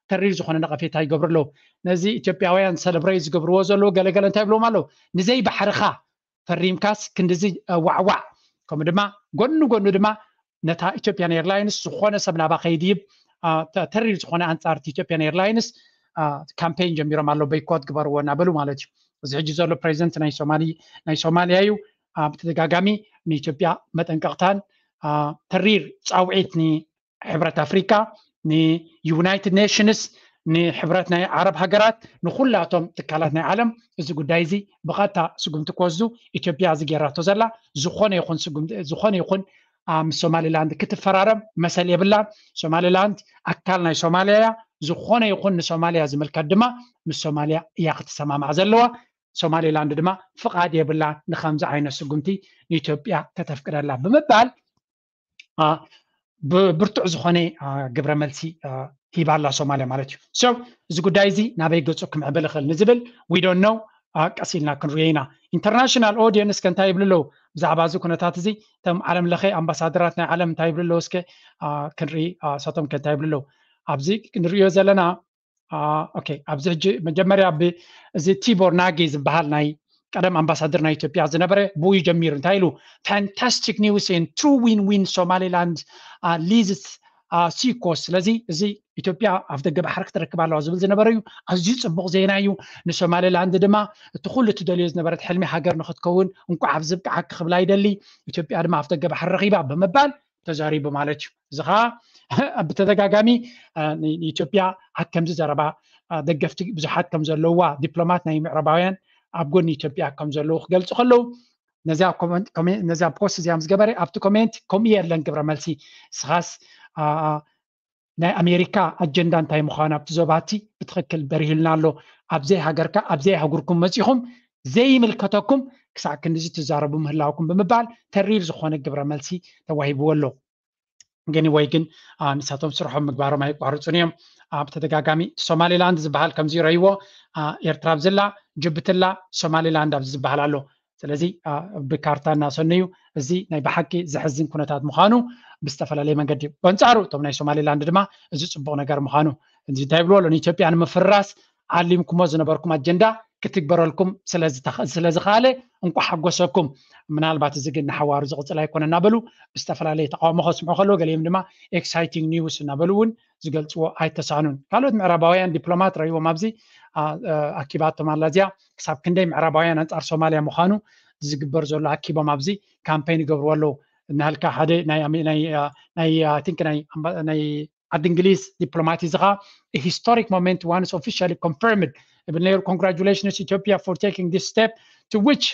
ተሪር ዝኾነ ነቐፌታ ይገብሩ ኣለዉ። ነዚ ኢትዮጵያውያን ሰለብሬት ዝገብርዎ ዘለዉ ገለገለ እንታይ ይብልዎም ኣለዉ? ንዘይ ባሕርኻ ፈሪምካስ ክንድዚ፣ እ፣ ዋዕዋዕ። ከምኡ ድማ ጎኑ ጎኑ ድማ ነታ ኢትዮጵያን ኤርላይንስ ዝኾነ ሰብ ናባ ከይድይብ፣ አ፣ ተ-፣ ተሪር ዝኾነ ኣንጻር እቲ ኢትዮጵያን ኤርላይንስ፣ አ፣ ካምፔን ጀሚሮም ኣለዉ፣ ቦይኮት ግበርዎ እናበሉ ማለት እዩ። እዚ ሕጂ ዘሎ ፕሬዚደንት ናይ ሶማሊ-፣ ናይ ሶማልያ እዩ። አ፣ ብተደጋጋሚ ንኢትዮጵያ መጠንቀቕታን፣ አ፣ ተሪር ጻውዒት ንሕብረት ኣፍሪካ፣ ንዩናይትድ ኔሽንስ፣ ንሕብረት ናይ ዓረብ ሃገራት፣ ንኹላቶም ትካላት ናይ ዓለም እዚ ጉዳይ እዚ ብቐጥታ ስጉምቲ ክወስዱ ኢትዮጵያ እዚ ጌራቶ ዘላ ዝኾነ ይኹን ስጉምቲ፣ ዝኾነ ይኹን፣ አ፣ ምስ ሶማሊላንድ ክትፈራረም መሰል የብላን። ሶማሊላንድ ኣካል ናይ ሶማልያ እያ። ዝኾነ ይኹን ንሶማልያ ዝምልከት ድማ ምስ ሶማልያ እያ ክትሰማማዕ ዘለዋ። ሶማሊላንድ ድማ ፍቓድ የብላን ንኸምዚ ዓይነት ስጉምቲ ንኢትዮጵያ ከተፍቅደላ ብምባል፣ አ፣ ብ-፣ ብርቱዕ ዝኾነ፣ አ፣ ግብረ መልሲ፣ አ፣ ሂባ ኣላ ሶማልያ ማለት እዩ። So እዚ ጉዳይ እዚ ናበይ ገጹ ክምዕብል ይኽእል ንዝብል we don't know፣ አ፣ ቀስ ኢልና ክንሪኦ ኢና። ኢንተርናሽናል ኦዲየንስ ከ እንታይ ይብሉ ኣለዉ ብዛዕባ እዚ ኩነታት እዚ? እቶም ዓለም ለኸ ኣምባሳደራት ናይ ዓለም እንታይ ይብሉ ኣለዉ? እስከ፣ አ፣ ክንርኢ፣ አ፣ እሳቶም ከ እንታይ ይብሉ ኣለዉ? ኣብዚ ክንሪኦ ዘለና፣ አ፣ ኦኬ፣ ኣብዚ ሕጂ መጀመርያ ብ-፣ እዚ ቲቦር ናጊ ዝበሃል ናይ ቀደም ኣምባሳደር ናይ ኢትዮጵያ ዝነበረ ብኡ ጀሚሩ እንታይ ኢሉ? Fantastic news and true win-win Somaliland, አ፣ leases, አ፣ sea coast። ስለዚ እዚ ኢትዮጵያ ኣፍ ደገ ባሕሪ ክትረክብ ኣለዋ ዝብል ዝነበረ እዩ። ኣዝዩ ጽቡቕ ዜና እዩ። ንሶማሊላንድ ድማ እቲ ኩሉ እትደልዮ ዝነበረት ሕልሚ ሃገር ንኽትከውን እንቋዕ ኣብዚ ብቅዓኪ ክብላ ይደሊ። ኢትዮጵያ ድማ ኣፍ ደገ ባሕሪ ረኺባ ብምባል ተዛሪቡ ማለት እዩ። እዚ ኸዓ ብተደጋጋሚ፣ አ፣ ን-፣ ንኢትዮጵያ ኣብ ከምዚ ዘረባ፣ አ፣ ደገፍቲ ብዙሓት ከም ዘለውዋ ዲፕሎማት ናይ ምዕራባውያን ኣብ ጎኒ ኢትዮጵያ ከም ዘለዉ ክገልጹ ከለዉ፣ ነዚኣ ፖስት እዚኣ ምስ ገበረ ኣብቲ ኮሜንት ከምኡ የለን ግብረ መልሲ። ስኻስ ናይ ኣሜሪካ ኣጀንዳ እንታይ ምዃኑ ኣብቲ ዞባቲ ብትኽክል በሪህልና ኣሎ። ኣብዘይ ሃገርካ ኣብዘይ ኣህጉርኩም መፂኹም ዘይምልከተኩም ክሳዕ ክንድዚ ትዛረቡ ምህላውኩም ብምባል ተሪር ዝኾነ ግብረ መልሲ ተዋሂብዎ ኣሎ። ግን ወይ ግን ንሳቶም ስርሖም ምግባሮም ኣይቋርፁን እዮም። ብተደጋጋሚ ሶማሌላንድ ዝበሃል ከምዚ ረይዎ ኤርትራ ኣብዝላ ጅብትላ ሶማሌላንድ ኣብዚ ዝበሃል ኣሎ። ስለዚ ብካርታ እናሰነዩ እዚ ናይ ብሓቂ ዘሕዝን ኩነታት ምዃኑ ብዝተፈላለየ መንገዲ። በንጻሩ እቶም ናይ ሶማሌላንድ ድማ እዚ ጽቡቕ ነገር ምዃኑ እንታይ ይብልዎ ኣሎ ንኢትዮጵያ ንምፍርራስ ዓሊምኩሞ ዝነበርኩም ኣጀንዳ ክትግበረልኩም ስለዝኸኣለ እንኳ ሓጎሰኩም። ምናልባት እዚ ግን ንሓዋሩ ዝቕፅል ኣይኮነ እናበሉ ብዝተፈላለየ ተቃውሞ ከስምዑ ከለዉ ገሊኦም ድማ ኤክሳይቲንግ ኒውስ እናበሉ እውን ዝገልፅዎ ኣይተሳኑን። ካልኦት ምዕራባውያን ዲፕሎማት ረይዎም ኣብዚ ኣኪባቶም ኣላ እዚኣ ክሳብ ክንደይ ምዕራባውያን ኣንፃር ሶማልያ ምዃኑ ዝግበር ዘሎ ኣኪቦም ኣብዚ ካምፔን ይገብርዎ ኣለዉ። እናሃልካ ሓደ ናይ ዓዲ እንግሊዝ ዲፕሎማት እዚ ከዓ historic moment once officially confirmed ይብል ነይሩ። Congratulations Ethiopia for taking this step to which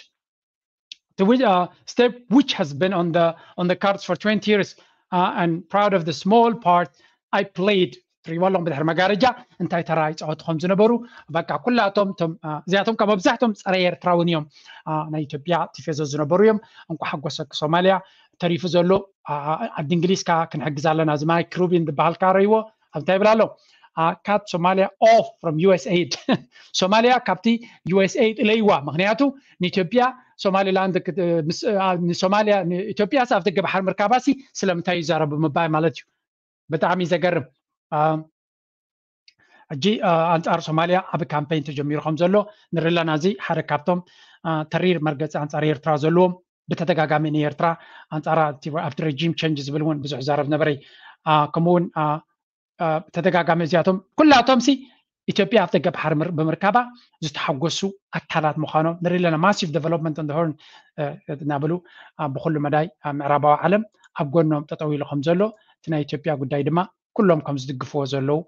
to which uh, step which has been on the on the cards for twenty years uh, and proud of the small part I played ትሪእዎ ኣለኹም ብድሕሪ መጋረጃ እንታይ ተራ ይፃወቱ ከም ዝነበሩ በቃ ኩላቶም እቶም እዚኣቶም ካብ መብዛሕቶም ፀረ ኤርትራ እውን እዮም። ናይ ኢትዮጵያ ቲፌዞ ዝነበሩ እዮም። እንኳ ሓጎሰኪ ሶማልያ። ተሪፉ ዘሎ ዓዲ እንግሊዝ ከዓ ክንሕግዝ ኣለና እዚ ማይክ ሩቢን ዝበሃል ከዓ ረይዎ ኣብ እንታይ ይብል ኣሎ ካት ሶማልያ ኦፍ ፍሮም ዩኤስኤድ ሶማልያ ካብቲ ዩኤስኤድ እለይዋ ምክንያቱ ንኢትዮጵያ ሶማሊላንድ ንሶማልያ ኢትዮጵያ ኣብ ደገ ባሕሪ ምርካባሲ ስለምንታይ ይዛረቡ ምባይ ማለት እዩ። ብጣዕሚ ዘገርም ሕጂ ኣንፃር ሶማልያ ኣብ ካምፔን ተጀሚሩ ከም ዘሎ ንርኢ ኣለና። እዚ ሓደ ካብቶም ተሪር መርገፂ ኣንፃር ኤርትራ ዘለዎም ብተደጋጋሚ ንኤርትራ ኣንፃራ ኣብቲ ረጂም ቸንጅ ዝብል እውን ብዙሕ ዛረብ ነበረ። ከምኡውን ብተደጋጋሚ እዚኣቶም ኩላቶም ሲ ኢትዮጵያ ኣብ ደገ ባሕሪ ብምርካባ ዝተሓጎሱ ኣካላት ምዃኖም ንርኢ ኣለና። Massive development on the Horn እናበሉ ብኩሉ መዳይ ምዕራባዊ ዓለም ኣብ ጎኖም ጠጠው ኢሉ ከም ዘሎ እቲ ናይ ኢትዮጵያ ጉዳይ ድማ ኩሎም ከም ዝድግፍዎ ዘለዉ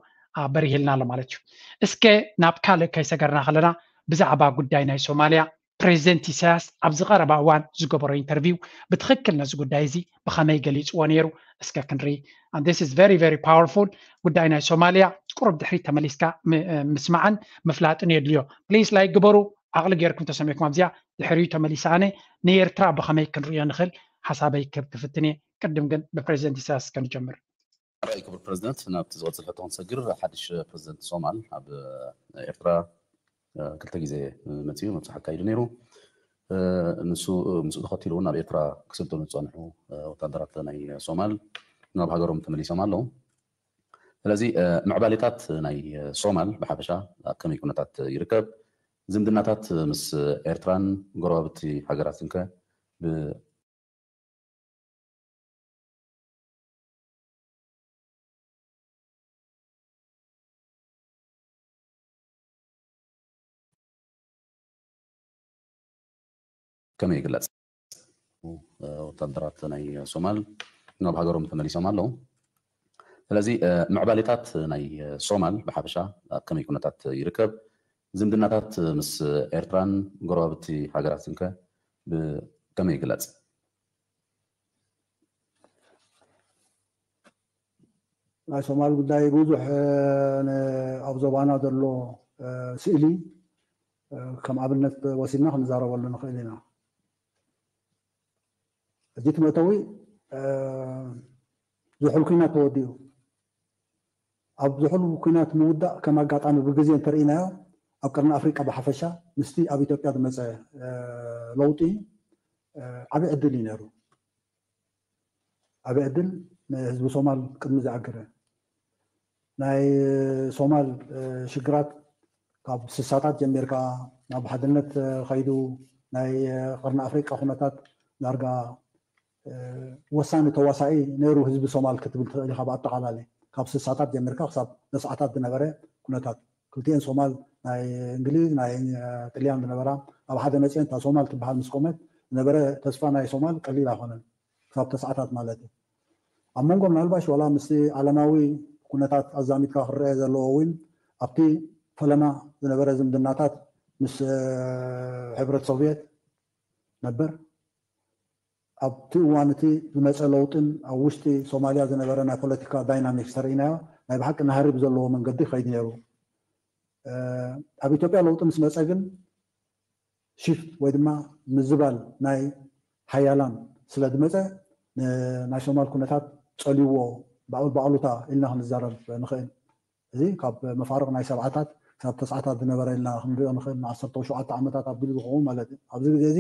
በሪሂልና ኣሎ ማለት እዩ። እስከ ናብ ካልእ ከይሰገርና ከለና ብዛዕባ ጉዳይ ናይ ሶማልያ ፕሬዚደንት ኢሳያስ ኣብዚ ቀረባ እዋን ዝገበሮ ኢንተርቪው ብትኽክል ነዚ ጉዳይ እዚ ብኸመይ ገሊፅዎ ነይሩ እስከ ክንርኢ። This is very very powerful። ጉዳይ ናይ ሶማልያ ቁሩብ ድሕሪት ተመሊስካ ምስማዕን ምፍላጥን የድልዮ። ፕሊስ ላይክ ግበሩ። ዓቕሊ ጌርኩም ተሰሚዕኩም ኣብዚኣ ድሕሪኡ ተመሊሰ ኣነ ንኤርትራ ብኸመይ ክንርእዮ ንኽእል ሓሳበይ ክህብ ክፍትን እየ። ቅድም ግን ብፕሬዚደንት ኢሳያስ እስከ ንጀምር። ራይ ክቡር ፕሬዚደንት ናብቲ ዝቐፅል ሕቶ ክንሰግር ሓድሽ ፕሬዚደንት ሶማል ኣብ ኤርትራ ክልተ ግዜ መፅኡ መብፅሕ ኣካይዱ ነይሩ። ንሱ ምስኡ ተኸቲሉ እውን ኣብ ኤርትራ ክስልጥኑ ዝፀንሑ ወታደራት ናይ ሶማል ናብ ሃገሮም ተመሊሶም ኣለዉ። ስለዚ ምዕባሌታት ናይ ሶማል ብሓፈሻ ኣብ ከመይ ኩነታት ይርከብ? ዝምድናታት ምስ ኤርትራን ጎረባብቲ ሃገራትን ከ ከመይ ይግለፅ? ወታደራት ናይ ሶማል ናብ ሃገሮም ተመሊሶም ኣለዉ። ስለዚ ምዕባሌታት ናይ ሶማል ብሓፈሻ ኣብ ከመይ ኩነታት ይርከብ? ዝምድናታት ምስ ኤርትራን ጎረባብቲ ሃገራትን ከ ብከመይ ይግለፅ? ናይ ሶማል ጉዳይ ብዙሕ ኣብ ዞባና ዘሎ ስእሊ ከም ኣብነት ወሲድና ክንዛረበሉ ንኽእል ኢና። ሕጂ እቲ መእተዊ ዝሑል ኩናት ተወዲኡ ኣብ ዝሑል ኩናት ምውዳእ ከም ኣጋጣሚ ብግዜ እንተርኢናዮ ኣብ ቀርኒ ኣፍሪቃ ብሓፈሻ ምስቲ ኣብ ኢትዮጵያ ዝመፀ ለውጢ ዓብዪ ዕድል እዩ ነይሩ። ዓብዪ ዕድል ንህዝቢ ሶማል ቅድሚ ዝኣገረ ናይ ሶማል ሽግራት ካብ ስሳታት ጀሚርካ ናብ ሓድነት ከይዱ ናይ ቀርኒ ኣፍሪቃ ኩነታት ዳርጋ ወሳኒ ተዋሳኢ ነይሩ ህዝቢ ሶማል ክትብል ትኽእል ኢኻ። ብኣጠቓላሊ ካብ ስሳታት ጀሚርካ ክሳብ ተስዓታት ዝነበረ ኩነታት ክልቲኤን ሶማል ናይ እንግሊዝ ናይ ጥልያን ዝነበራ ኣብ ሓደ መፅኤን እታ ሶማል ትበሃል ምስ ቆመት ዝነበረ ተስፋ ናይ ሶማል ቀሊል ኣይኮነን። ክሳብ ተስዓታት ማለት እዩ። ኣብ መንጎ ምናልባሽ ዋላ ምስቲ ዓለማዊ ኩነታት ኣዛሚድካ ክረአ ዘለዎ እውን ኣብቲ ፈለማ ዝነበረ ዝምድናታት ምስ ሕብረት ሶቪየት ነበር። ኣብቲ እዋን እቲ ዝመፀ ለውጥን ኣብ ውሽጢ ሶማልያ ዝነበረ ናይ ፖለቲካ ዳይናሚክስ ተርእናዮ ናይ ብሓቂ ናህሪ ብዘለዎ መንገዲ ይኸይድ ነይሩ። ኣብ ኢትዮጵያ ለውጢ ምስ መፀ ግን ሽፍት ወይ ድማ ምዝባል ናይ ሓያላን ስለ ዝመፀ ናይ ሶማል ኩነታት ፀልይዎ ብኣሉታ ኢልና ክንዛረብ ንኽእል። እዚ ካብ መፋርቕ ናይ ሰብዓታት ክሳብ ተስዓታት ዝነበረ ኢልና ክንሪኦ ንኽእል። ንዓሰርተ ሸውዓተ ዓመታት ኣቢሉ ዝኸውን ማለት እዩ። ኣብዚ ግዜ እዚ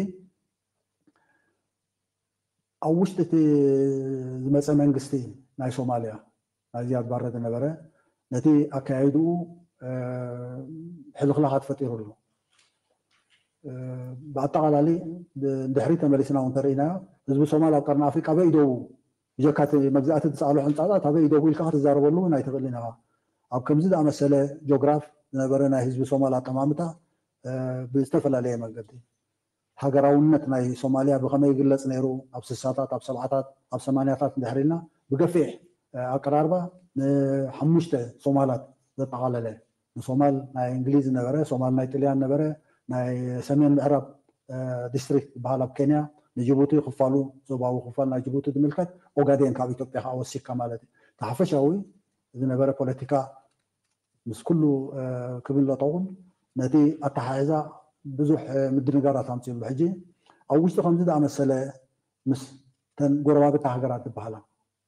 ኣብ ውሽጢ እቲ ዝመፀ መንግስቲ ናይ ሶማልያ ናይ ዝያድ ባረ ዝነበረ ነቲ ኣካያይድኡ ሕልኽላኻት ፈጢሩ ኣሎ። ብኣጠቓላሊ ንድሕሪ ተመሊስና እውን ተርእናዮ ህዝቢ ሶማል ኣብ ቀርኒ ኣፍሪቃ በይ ደቡ ብጀካ እቲ መግዛእቲ ዝሰኣሎ ሕንፃፃት ኣበይ ደቡ ኢልካ ክትዛረበሉ እውን ኣይትኽእልን ኢኻ። ኣብ ከምዚ ዝኣመሰለ ጆግራፍ ዝነበረ ናይ ህዝቢ ሶማል ኣጠማምታ ብዝተፈላለየ መንገዲ ሃገራውነት ናይ ሶማልያ ብኸመይ ይግለጽ ነይሩ ኣብ ስሳታት ኣብ ሰብዓታት ኣብ ሰማንያታት እንድሕር ኢልና ብገፊሕ ኣቀራርባ ንሓሙሽተ ሶማላት ዘጠቓለለ ንሶማል ናይ እንግሊዝ ነበረ፣ ሶማል ናይ ጥልያን ነበረ፣ ናይ ሰሜን ምዕራብ ዲስትሪክት ዝበሃል ኣብ ኬንያ ንጅቡቲ ክፋሉ ዞባዊ ክፋል ናይ ጅቡቲ ዝምልከት ኦጋዴን ካብ ኢትዮጵያ ከዓ ወሲካ ማለት እዩ። ተሓፈሻዊ ዝነበረ ፖለቲካ ምስ ኩሉ ክብል ለጠቑን ነቲ ኣተሓሕዛ ብዙሕ ምድንጋራት ኣምፅሉ። ሕጂ ኣብ ውሽጢ ከምዚ ዝኣመሰለ ምስ ተን ጎረባብቲ ሃገራት ዝበሃላ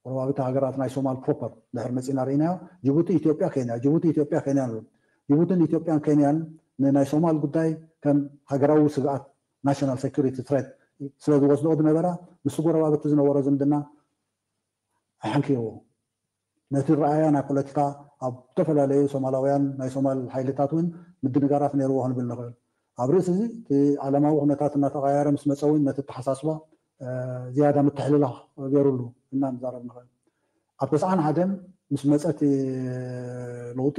ጎረባብቲ ሃገራት ናይ ሶማል ፕሮፐር ድሕር መፂና ርኢናዮ። ጅቡቲ ኢትዮጵያ ኬንያ ጅቡቲ ኢትዮጵያ ኬንያ ንብል። ጅቡትን ኢትዮጵያን ኬንያን ንናይ ሶማል ጉዳይ ከም ሃገራዊ ስግኣት ናሽናል ሴኩሪቲ ትሬት ስለ ዝወስድኦ ዝነበራ ምስ ጎረባብቲ ዝነበሮ ዝምድና ኣይሓንክየዎ። ነቲ ረኣያ ናይ ፖለቲካ ኣብ ዝተፈላለዩ ሶማላውያን ናይ ሶማል ሓይልታት እውን ምድንጋራት ነይርዎ ክንብል ንኽእል። ኣብ ርእሲ እዚ እቲ ዓለማዊ ኩነታት እናተቐያየረ ምስ መፀ እውን ነቲ ኣተሓሳስባ ዝያዳ ምትሕልላኽ ገይሩሉ እና ንዛረብ ንኽእል። ኣብ ተስዓን ሓደን ምስ መፀ እቲ ለውጢ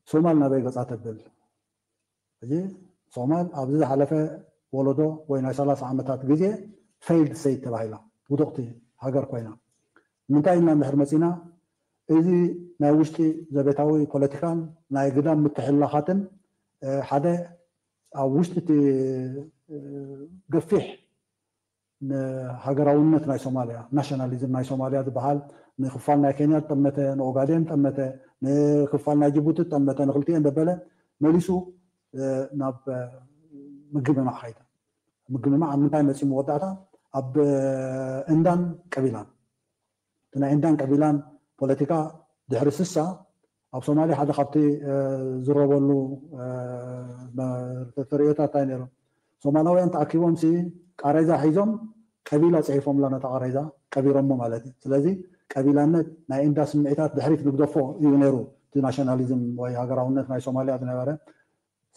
ሶማል ናበይ ገፃ ተብል። ሕጂ ሶማል ኣብዚ ዝሓለፈ ወለዶ ወይ ናይ ሰላሳ ዓመታት ግዜ ፌይልድ ስቴት ተባሂላ ውድቕቲ ሃገር ኮይና። ንምንታይ ኢልና እንድሕር መፂና እዚ ናይ ውሽጢ ዘቤታዊ ፖለቲካን ናይ ግዳም ምትሕልላኻትን ሓደ ኣብ ውሽጢ እቲ ገፊሕ ንሃገራውነት ናይ ሶማልያ ናሽናሊዝም ናይ ሶማልያ ዝበሃል ንክፋል ናይ ኬንያ ጠመተ ንኦጋዴን ጠመተ ንክፋል ናይ ጅቡቲ ጠመተ ንክልቲኤን ደበለ መሊሱ ናብ ምግምማዕ ከይደ። ምግምማዕ ኣብ ምንታይ መፂኡ መወዳእታ ኣብ እንዳን ቀቢላን እቲ ናይ እንዳን ቀቢላን ፖለቲካ ድሕሪ ስሳ ኣብ ሶማሊ ሓደ ካብቲ ዝረበሉ ተርእዮታት እንታይ ነይሮም ሶማላውያን ተኣኪቦም ሲ ቃሬዛ ሒዞም ቀቢላ ፅሒፎምላ ነታ ቃሬዛ ቀቢሮሞ ማለት እዩ። ስለዚ ቀቢላነት ናይ እንዳ ስምዒታት ድሕሪት ንግደፎ እዩ ነይሩ እቲ ናሽናሊዝም ወይ ሃገራውነት ናይ ሶማሊያ ዝነበረ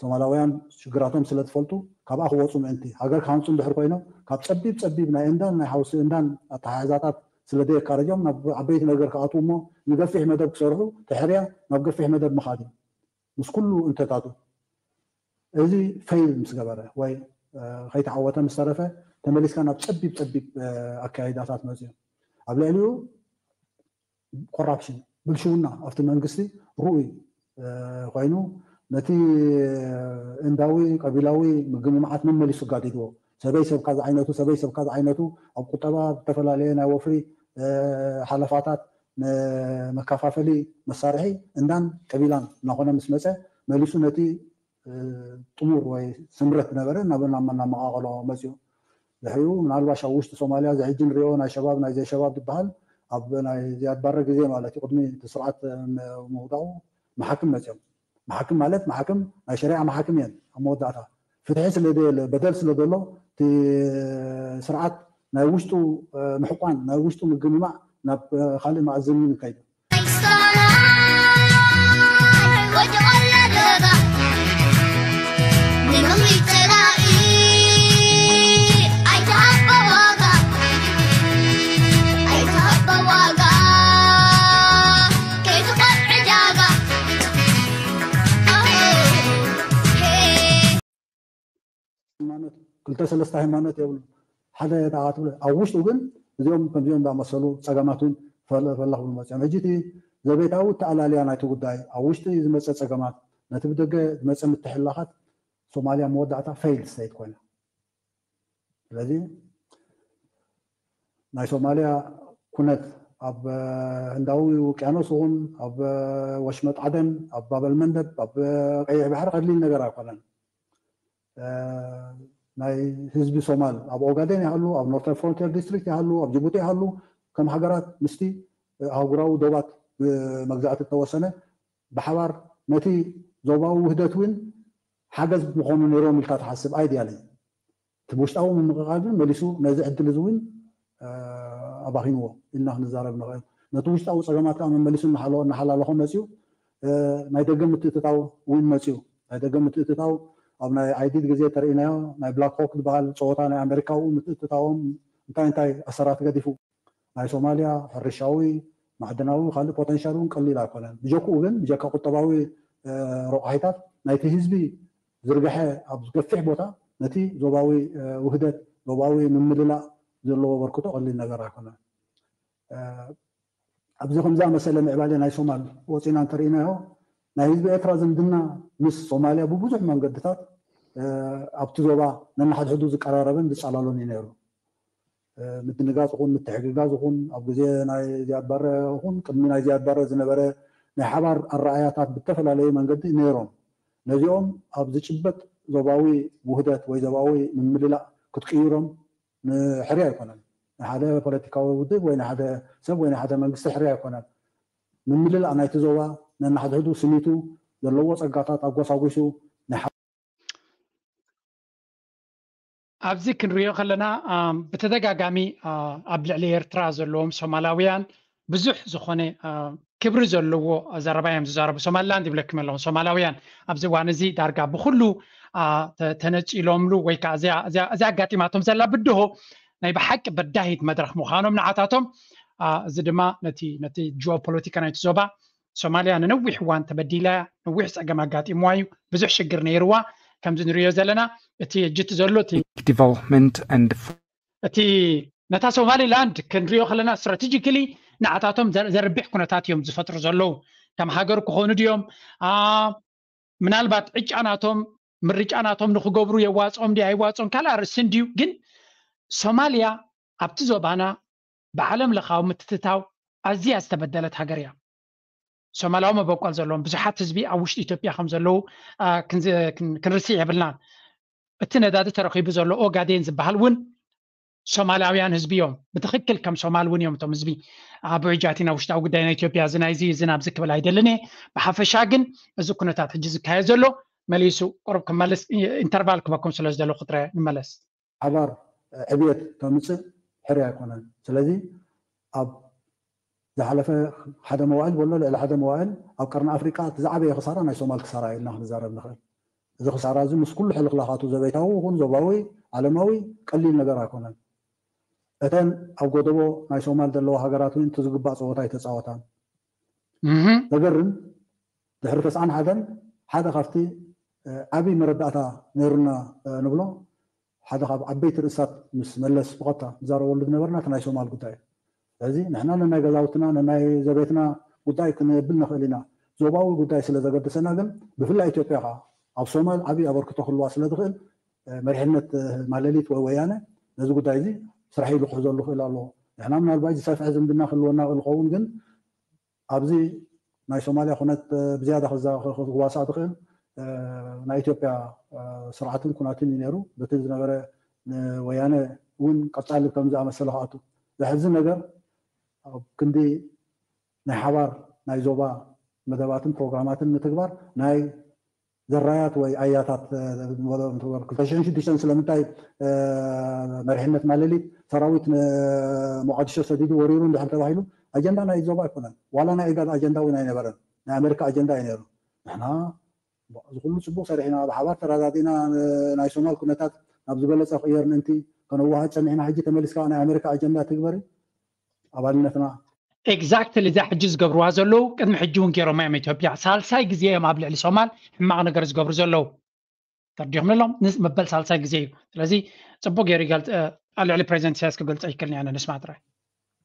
ሶማላውያን ሽግራቶም ስለ ዝፈልጡ ካብኣ ክወፁ ምእንቲ ሃገር ክሃንፁ እንድሕር ኮይኖም ካብ ፀቢብ ፀቢብ ናይ እንዳን ናይ ሓውሲ እንዳን ኣተሓሕዛታት ስለ ዘየካረጆም ናብ ዓበይቲ ነገር ክኣትዉ እሞ ንገፊሕ መደብ ክሰርሑ ተሕርያ ናብ ገፊሕ መደብ ምኻድ እዩ ምስ ኩሉ እንተታቱ እዚ ፌይል ምስ ገበረ ወይ ከይተዓወተ ምስ ተረፈ ተመሊስካ ናብ ፀቢብ ፀቢብ ኣካይዳታት መፅኡ ኣብ ልዕሊኡ ኮራፕሽን ብልሽውና ኣብቲ መንግስቲ ርኡይ ኮይኑ ነቲ እንዳዊ ቀቢላዊ ምግምማዓት መመሊሱ ጋዲድዎ ሰበይ ሰብካ ዝዓይነቱ ሰበይ ሰብካ ዝዓይነቱ ኣብ ቁጠባ ዝተፈላለየ ናይ ወፍሪ ሓለፋታት መከፋፈሊ መሳርሒ እንዳን ቀቢላን እናኾነ ምስ መፀ መሊሱ ነቲ ጥሙር ወይ ስምረት ዝነበረ ናብ ናብ መቃቀሎ መፅኡ ድሕሪኡ ምናልባሽ ኣብ ውሽጢ ሶማልያ እዚ ሕጂ ንሪኦ ናይ ሸባብ ናይ ዘይሸባብ ዝበሃል ኣብ ናይ ዝያድ ባረ ግዜ ማለት እዩ ቅድሚ እቲ ስርዓት ምውዳቁ መሓክም መፅኦም መሓክም ማለት መሓክም ናይ ሸሪዓ መሓክም እየን ኣብ መወዳእታ ፍትሒ ስለ ዘየለ በደል ስለ ዘሎ እቲ ስርዓት ናይ ውሽጡ ምሕቋን ናይ ውሽጡ ምግምማዕ ናብ ካልእ መኣዝን ይከይድ ሃይማኖት ክልተ ሰለስተ ሃይማኖት የብሉ ሓደ ተኣትብለ ኣብ ውሽጡ ግን እዚኦም ከምዚኦም እንዳመሰሉ ፀገማት እውን ፈላ ክብሉ መፅኦም ሕጂ እቲ ዘቤታዊ ተኣላልያ ናይቲ ጉዳይ ኣብ ውሽጢ ዝመፀ ፀገማት ነቲ ብደገ ዝመፀ ምትሕልላኻት ሶማልያ መወዳእታ ፌይልድ ስቴት ኮይና። ስለዚ ናይ ሶማልያ ኩነት ኣብ ህንዳዊ ውቅያኖስ ይኹን ኣብ ወሽመጥ ዓደን ኣብ ባበል መንደብ ኣብ ቀይሕ ባሕሪ ቀሊል ነገር ኣይኮነን። ናይ ህዝቢ ሶማል ኣብ ኦጋዴን ይሃሉ፣ ኣብ ኖርተር ፍሮንቲር ዲስትሪክት ይሃሉ፣ ኣብ ጅቡቲ ይሃሉ፣ ከም ሃገራት ምስቲ ኣህጉራዊ ዶባት ብመግዛእቲ እተወሰነ ብሓባር ነቲ ዞባዊ ውህደት እውን ሓገዝ ምኾኑ ነይሮም ኢልካ ትሓስብ? ኣይድያሊ እቲ ውሽጣዊ ምምቕቓል ግን መሊሱ ነዚ ዕድል እዚ እውን ኣባኺንዎ ኢልና ክንዛረብ ንኽእል። ነቲ ውሽጣዊ ፀገማት ከዓ መመሊሱ እናሓላለኾ መፅዩ። ናይ ደገ ምትእትታው እውን መፅዩ። ናይ ደገ ምትእትታው ኣብ ናይ ኣይዲድ ግዜ ተርእናዮ ናይ ብላክ ሆክ ዝበሃል ፀወታ ናይ ኣሜሪካ ኡ ምትእትታዎም እንታይ እንታይ ኣሰራት ገዲፉ ናይ ሶማልያ ሕርሻዊ ማዕድናዊ ካልእ ፖተንሻል እውን ቀሊል ኣይኮነን። ብጀክኡ ግን ብጀካ ቁጠባዊ ረቋሒታት ናይቲ ህዝቢ ዝርግሐ ኣብ ዝገፊሕ ቦታ ነቲ ዞባዊ ውህደት ዞባዊ ምምልላእ ዘለዎ በርክቶ ቀሊል ነገር ኣይኮነን። ኣብዚ ከምዛ መሰለ ምዕባለ ናይ ሶማል ወፂና እንተርኢናዮ ናይ ህዝቢ ኤርትራ ዝምድና ምስ ሶማልያ ብብዙሕ መንገድታት ኣብቲ ዞባ ነናሓድሕዱ ዝቀራረበን ዝፀላሎን እዩ ነይሩ። ምድንጋፅ ይኹን ምትሕግጋዝ ይኹን ኣብ ግዜ ናይ ዚያድ ባረ ይኹን ቅድሚ ናይ ዚያድ ባረ ዝነበረ ናይ ሓባር ኣረኣያታት ብተፈላለየ መንገዲ ነይሮም። ነዚኦም ኣብ ዝጭበጥ ዞባዊ ውህደት ወይ ዞባዊ ምምልላእ ክትቅይሮም ንሕርያ ኣይኮነን። ንሓደ ፖለቲካዊ ውድብ ወይ ንሓደ ሰብ ወይ ንሓደ መንግስቲ ሕርያ ኣይኮነን። ምምልላእ ናይቲ ዞባ ነናሕድሕዱ ስኒቱ ዘለዎ ፀጋታት ኣጎሳጒሱ ኣብዚ ክንሪኦ ከለና ብተደጋጋሚ ኣብ ልዕሊ ኤርትራ ዘለዎም ሶማላውያን ብዙሕ ዝኾነ ክብሪ ዘለዎ ዘረባ እዮም ዝዛረቡ። ሶማሊላንድ ይብለኩም ኣለኹ። ሶማላውያን ኣብዚ እዋን እዚ ዳርጋ ብኩሉ ተነፂሎምሉ ወይ ከዓ እዚኣ ኣጋጢማቶም ዘላ ብድሆ ናይ ብሓቂ በዳሂት መድረክ ምዃኖም ንዓታቶም እዚ ድማ ነቲ ነቲ ጂኦፖለቲካ ናይቲ ዞባ ሶማልያ ንነዊሕ እዋን ተበዲላ ነዊሕ ፀገም ኣጋጢምዋ እዩ። ብዙሕ ሽግር ነይርዋ። ከምዚ ንሪኦ ዘለና እቲ እጅቲ ዘሎ እቲ development and እቲ ነታ ሶማሊላንድ ክንሪኦ ከለና ስትራቴጂካሊ ንዓታቶም ዘርብሕ ኩነታት እዮም ዝፈጥሩ ዘለዉ። ከም ሃገር ክኾኑ ድዮም ምናልባት ዕጫ ናቶም ምርጫ ናቶም ንክገብሩ የዋፅኦም ድዩ ኣይዋፅኦም ካልእ ኣርእስቲ እንድዩ። ግን ሶማልያ ኣብቲ ዞባና ብዓለም ለኻዊ ምትትታው ኣዝያ ዝተበደለት ሃገር እያ። ሶማላዊ መበቆል ዘለዎም ብዙሓት ህዝቢ ኣብ ውሽጢ ኢትዮጵያ ከም ዘለዉ ክንርስዕ የብልናን። እቲ ነዳዲ ተረኺቡ ዘሎ ኦጋዴን ዝበሃል እውን ሶማላውያን ህዝቢ እዮም። ብትኽክል ከም ሶማል እውን እዮም እቶም ህዝቢ ኣብ ዕጃቲና ውሽጣዊ ጉዳይ ናይ ኢትዮጵያ እዚ ናይዚ እዚ ናብዚ ክብል ኣይደልን እየ። ብሓፈሻ ግን እዚ ኩነታት ሕጂ ዝካየድ ዘሎ መሊሱ ቁሩብ ክመልስ ኢንተርቫል ክበኩም ስለ ዝደለኹ ጥረ ንመለስ። ሓባር ዕብየት ከምፅእ ሕርያ ኣይኮነን። ስለዚ ኣብ ዝሓለፈ ሓደ መዋእል በሎ ልዕሊ ሓደ መዋእል ኣብ ቀርኒ ኣፍሪቃ እቲ ዝዓበየ ክሳራ ናይ ሶማል ክሳራ እዩ ኢልና ክንዛረብ ንኽእል። እዚ ክሳራ እዚ ምስ ኩሉ ሕልኽላኻቱ ዘቤታዊ ይኹን ዞባዊ ዓለማዊ ቀሊል ነገር ኣይኮነን። እተን ኣብ ጎደቦ ናይ ሶማል ዘለዋ ሃገራት እውን እቲ ዝግባእ ፀወታ ኣይተፃወታን። ዘገርም ድሕሪ ተስዓን ሓደን ሓደ ካብቲ ዓብዪ መረዳእታ ነይሩና ንብሎ ሓደ ካብ ዓበይቲ ርእሳት ምስ መለስ ብቐጥታ ንዛረበሉ ዝነበርና እቲ ናይ ሶማል ጉዳይ እዩ። ስለዚ ንሕና ነናይ ገዛውትና ነናይ ዘቤትና ጉዳይ ክንብል ንኽእል ኢና። ዞባዊ ጉዳይ ስለ ዘገደሰና ግን ብፍላይ ኢትዮጵያ ከዓ ኣብ ሶማል ዓብዪ ኣበርክቶ ክህልዋ ስለ ዝኽእል መሪሕነት ማለሊት ወይ ወያነ ነዚ ጉዳይ እዚ ስራሕ ኢሉ ክሕዘሉ ክእል ኣለዎ። ንሕና ምናልባት ዝሰፍሐ ዝምድና ክህልወና ክእል ኸውን ግን ኣብዚ ናይ ሶማልያ ኩነት ብዝያዳ ክዋሳእ ዝኽእል ናይ ኢትዮጵያ ስርዓትን ኩነትን እዩ ነይሩ። በቲ ዝነበረ ንወያነ እውን ቀፃሊ ከም ዝኣመሰለ ክኣቱ ዘሕዝን ነገር ኣብ ክንዲ ናይ ሓባር ናይ ዞባ መደባትን ፕሮግራማትን ምትግባር ናይ ዘራያት ወይ ኣያታት ንበሎ እንትበሉ ክልተ ሽሕን ሽዱሽተን ስለምንታይ መሪሕነት ማለሊት ሰራዊት ንሞቃዲሾ ሰዲዱ ወሪሩ እንድሕር ተባሂሉ ኣጀንዳ ናይ ዞባ ኣይኮነን። ዋላ ናይ ኢጋድ ኣጀንዳ እውን ኣይነበረን። ናይ ኣሜሪካ ኣጀንዳ እዩ ነይሩ። ንሕና እዚ ኩሉ ፅቡቅ ሰሪሕና ብሓባር ተረዳዲእና ናይ ሶማል ኩነታት ናብ ዝበለፀ ክቅየር ምእንቲ ከነዋሃድ ፀኒሕና ሕጂ ተመሊስካ ናይ ኣሜሪካ ኣጀንዳ ትግበር ኣባልነትና ኤግዛክትሊ እዛ ሕጂ ዝገብርዋ ዘለዉ ቅድሚ ሕጂ እውን ገይሮማ እዮም ኢትዮጵያ ሳልሳይ ግዜ እዮም ኣብ ልዕሊ ሶማል ሕማቕ ነገር ዝገብሩ ዘለዉ ተርዲኹም ኣለዎም መበል ሳልሳይ ግዜ እዩ ስለዚ ፅቡቅ ገይሩ ይገልፅ ኣብ ልዕሊ ፕሬዚደንት ኢሳያስ ክገልፀ ይክእል ኢና ንስማ ጥራይ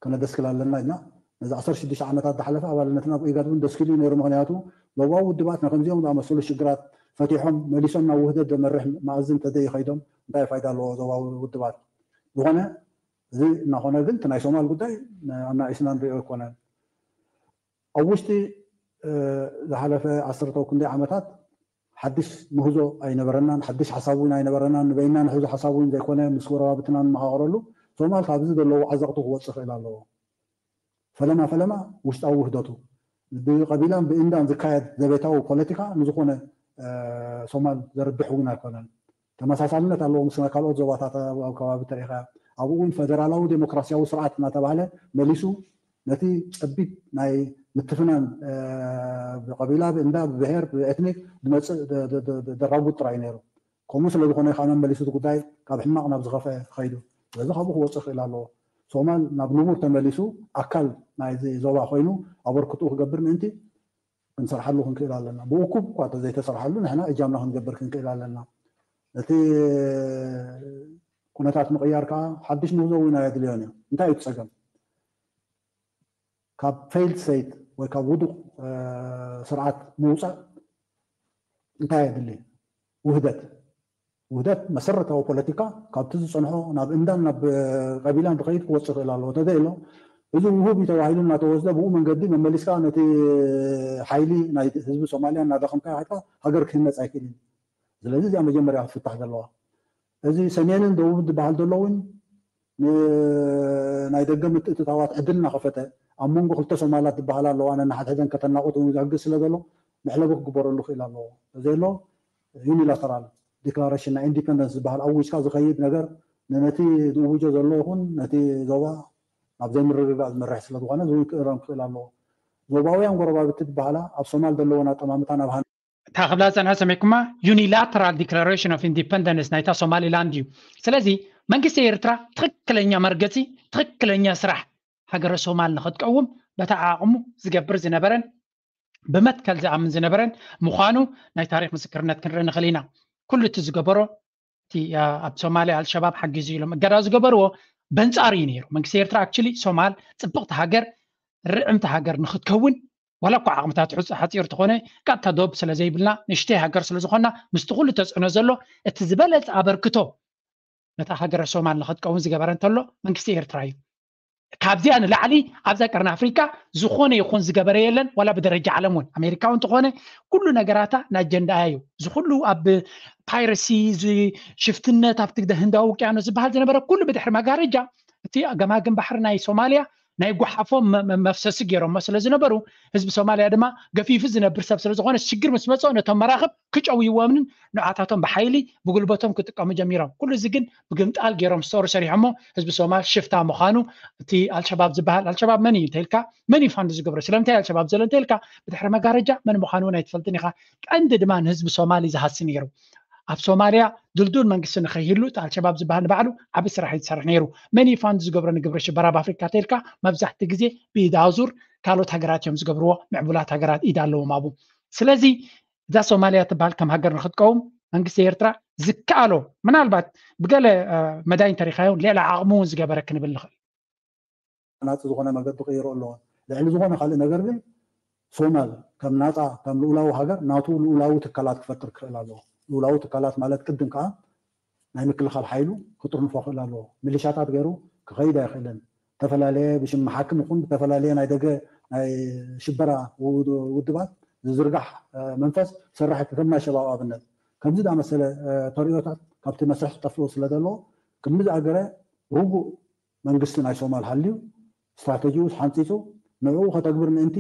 ከነደስክል ኣለና ኢና ነዚ ዓሰርተ ሽዱሽተ ዓመታት ዝሓለፈ ኣባልነትና ኣብ ኢጋድ እውን ደስኪሉ እዩ ነይሩ። ምክንያቱ ዞባዊ ውድባት ንከምዚኦም ዝኣመሰሉ ሽግራት ፈቲሖም መሊሶም ናብ ውህደት ዘመርሕ መኣዝን እንተዘይኸይዶም እንታይ ፋይዳ ኣለዎ ዞባዊ ውድባት? ዝኾነ እዚ እናኾነ ግን እቲ ናይ ሶማል ጉዳይ ኣናኢስና ንሪኦ ኣይኮነን። ኣብ ውሽጢ ዝሓለፈ ዓሰርተ ክንደይ ዓመታት ሓድሽ ምህዞ ኣይነበረናን፣ ሓድሽ ሓሳብ እውን ኣይነበረናን። ንበይና ንሕዞ ሓሳብ እውን ዘይኮነ ምስ ጎረባብትና ንመኻኸረሉ ሶማል ካብዚ ዘለዎ ዓዘቕቲ ክወፅእ ክእል ኣለዎ። ፈለማ ፈለማ ውሽጣዊ ውህደቱ ብቀቢላን ብእንዳን ዝካየድ ዘቤታዊ ፖለቲካ ንዝኾነ ሶማል ዘርብሕ እውን ኣይኮነን። ተመሳሳልነት ኣለዎ ምስ ካልኦት ዞባታት ኣብ ከባቢ ተሪኻ ኣብኡ እውን ፈደራላዊ ዴሞክራሲያዊ ስርዓት እናተባህለ መሊሱ ነቲ ጨቢጥ ናይ ምትፍናን ብቀቢላ ብእንዳ ብብሄር ብኤትኒክ ዝመፅእ ደራጉት ጥራይ ነይሩ። ከምኡ ስለ ዝኾነ ከዓ መመሊሱ እቲ ጉዳይ ካብ ሕማቕ ናብ ዝኸፈ ኸይዱ። ስለዚ ካብኡ ክወፅእ ክእል ኣለዎ። ሶማል ናብ ንቡር ተመሊሱ ኣካል ናይዚ ዞባ ኮይኑ ኣበርክትኡ ክገብር ምእንቲ ክንሰርሓሉ ክንክእል ኣለና። ብእኩብ እኳ ዘይተሰርሓሉ ንሕና እጃምና ክንገብር ክንክእል ኣለና። እቲ ኩነታት ምቕያር ከዓ ሓድሽ ምህዞ እውን ኣየድልዮን እዩ። እንታይ እዩ እቲ ፀገም? ካብ ፌይልድ ስቴት ወይ ካብ ውዱቕ ስርዓት ምውፃእ እንታይ የድሊ? ውህደት። ውህደት መሰረታዊ ፖለቲካ ካብቲ ዝፀንሖ ናብ እንዳን ናብ ቀቢላን ዝኸይድ ክወፅእ ክእል ኣለዎ። ተዘይሎ እዚ ውሁብ እዩ ተባሂሉ እናተወስደ ብኡ መንገዲ መመሊስካ ነቲ ሓይሊ ናይ ህዝቢ ሶማልያ እናደኸምካ ሃገር ክህነፅ ኣይክእልን። ስለዚ እዚኣ መጀመርያ ክትፍታሕ ዘለዋ። እዚ ሰሜንን ደቡብ ዝበሃል ዘሎ እውን ናይ ደገ ምትእትታዋት ዕድል እናኸፈተ ኣብ መንጎ ክልተ ሶማላት ዝበሃላ ኣለዋ ነናሓድሕደን ከተናቑት እውን ዝሕግዝ ስለ ዘሎ መሕለቢ ክግበረሉ ክእል ኣለዎ። እዚ ኣሎ ዩኒላተራል ዲክላሬሽን ናይ ኢንዲፐንደንስ ዝበሃል ኣዊጅካ ዝኸይድ ነገር ነቲ ዝእውጆ ዘሎ ይኹን ነቲ ዞባ ናብ ዘይምርግጋእ ዝመርሕ ስለ ዝኾነ እዚ እውን ክእረም ክእል ኣለዎ። ዞባውያን ጎረባብቲ ዝበሃላ ኣብ ሶማል ዘለወን ኣጠማምታ ናብ ሃን እታ ክብላ ዝፀንሐ ሰሚዕኩማ ዩኒላተራል ዲክላሬሽን ኦፍ ኢንዲፐንደንስ ናይታ ሶማሊላንድ እዩ። ስለዚ መንግስቲ ኤርትራ ትኽክለኛ መርገፂ ትኽክለኛ ስራሕ ሃገረ ሶማል ንክትቀውም በታ ዓቕሙ ዝገብር ዝነበረን ብመትከል ዝኣምን ዝነበረን ምዃኑ ናይ ታሪክ ምስክርነት ክንርኢ ንኽእል ኢና። ኩሉ እቲ ዝገበሮ እቲ ኣብ ሶማልያ ኣልሸባብ ሓጊዙ ኢሎም እገዳ ዝገበርዎ በንፃሩ እዩ ነይሩ። መንግስቲ ኤርትራ ኣክቹሊ ሶማል ፅብቕቲ ሃገር ርዕምቲ ሃገር ንክትከውን ዋላ እኳ ዓቕምታት ሕፁ ሓፂር ተኾነ ቀጥታ ዶብ ስለ ዘይብልና ንእሽተይ ሃገር ስለ ዝኾንና ምስቲ ኩሉ ተፅዕኖ ዘሎ እቲ ዝበለፀ ኣበርክቶ ነታ ሃገረ ሶማል ንክትቀውን ዝገበረ እንተሎ መንግስቲ ኤርትራ እዩ። ካብዚኣ ንላዕሊ ኣብዛ ቀርኒ ኣፍሪካ ዝኾነ ይኹን ዝገበረ የለን። ዋላ ብደረጃ ዓለም እውን ኣሜሪካ እውን ተኾነ ኩሉ ነገራታ ናጀንዳ እዩ። እዚ ኩሉ ኣብ ፓይረሲ ሽፍትነት ኣብቲ ህንዳዊ ውቅያኖስ ዝበሃል ዝነበረ ኩሉ ብድሕሪ መጋረጃ እቲ ገማግም ባሕሪ ናይ ሶማልያ ናይ ጓሓፎም መፍሰሲ ገይሮሞ ስለ ዝነበሩ ህዝቢ ሶማልያ ድማ ገፊፉ ዝነብር ሰብ ስለ ዝኾነ ሽግር ምስ መፅኦ ነቶም መራኽብ ክጨውይዎምን ንዓታቶም ብሓይሊ ብጉልበቶም ክጥቀሙ ጀሚሮም። ኩሉ እዚ ግን ብግምጣል ገይሮም ስቶሪ ሰሪሖሞ ህዝቢ ሶማል ሽፍታ ምዃኑ እቲ ኣልሸባብ ዝበሃል ኣልሸባብ መን እዩ እንተኢልካ መን እዩ ፋንድ ዝገብሮ ስለምንታይ ኣልሸባብ ዘሎ እንተኢልካ ብድሕሪ መጋረጃ መን ምዃኑ እውን ኣይትፈልጥን ኢኻ። ቀንዲ ድማ ንህዝቢ ሶማል እዩ ዝሃሲ ነይሩ። ኣብ ሶማልያ ድልዱል መንግስቲ ንኸይህሉ እቲ ኣልሸባብ ዝበሃል ንባዕሉ ዓቢ ስራሕ እዩ ዝሰርሕ ነይሩ። መን እዩ ፋንድ ዝገብሮ ንግብረ ሽበራ ኣብ ኣፍሪካ ተልካ መብዛሕቲ ግዜ ብኢድ ኣዙር ካልኦት ሃገራት እዮም ዝገብርዎ። ምዕቡላት ሃገራት ኢድ ኣለዎም ኣብኡ። ስለዚ እዛ ሶማልያ ትበሃል ከም ሃገር ንክትቀውም መንግስቲ ኤርትራ ዝከኣሎ ምናልባት ብገለ መዳይ እንተሪኻዮ ልዕሊ ዓቕሙ እውን ዝገበረ ክንብል ንኽእል። ናፂ ዝኾነ መገዲ ክይሮ ኣለዎ። ልዕሊ ዝኾነ ካልእ ነገር ግን ሶማል ከም ናፃ ከም ልኡላዊ ሃገር ናቱ ልኡላዊ ትካላት ክፈጥር ክኽእል ኣለዎ። ልኡላዊ ትካላት ማለት ቅድም ከዓ ናይ ምክልኻል ሓይሉ ክጥርንፎ ክእል ኣለዎ። ሚሊሻታት ገይሩ ክኸይድ ኣይኽእልን። ዝተፈላለየ ብሽም መሓክም ይኹን ዝተፈላለየ ናይ ደገ ናይ ሽበራ ውድባት ዝዝርጋሕ መንፈስ ሰራሕ ከም ናይ ሸባብ ኣብነት ከምዚ ዝኣመሰለ ተሪኦታት ካብቲ መስርሕ ክጠፍኡ ስለ ዘለዎ ክምዚ ኣገረ ርጉእ መንግስቲ ናይ ሶማል ሃልዩ ስትራተጂኡ ሓንፂፁ ንዕኡ ከተግብር ምእንቲ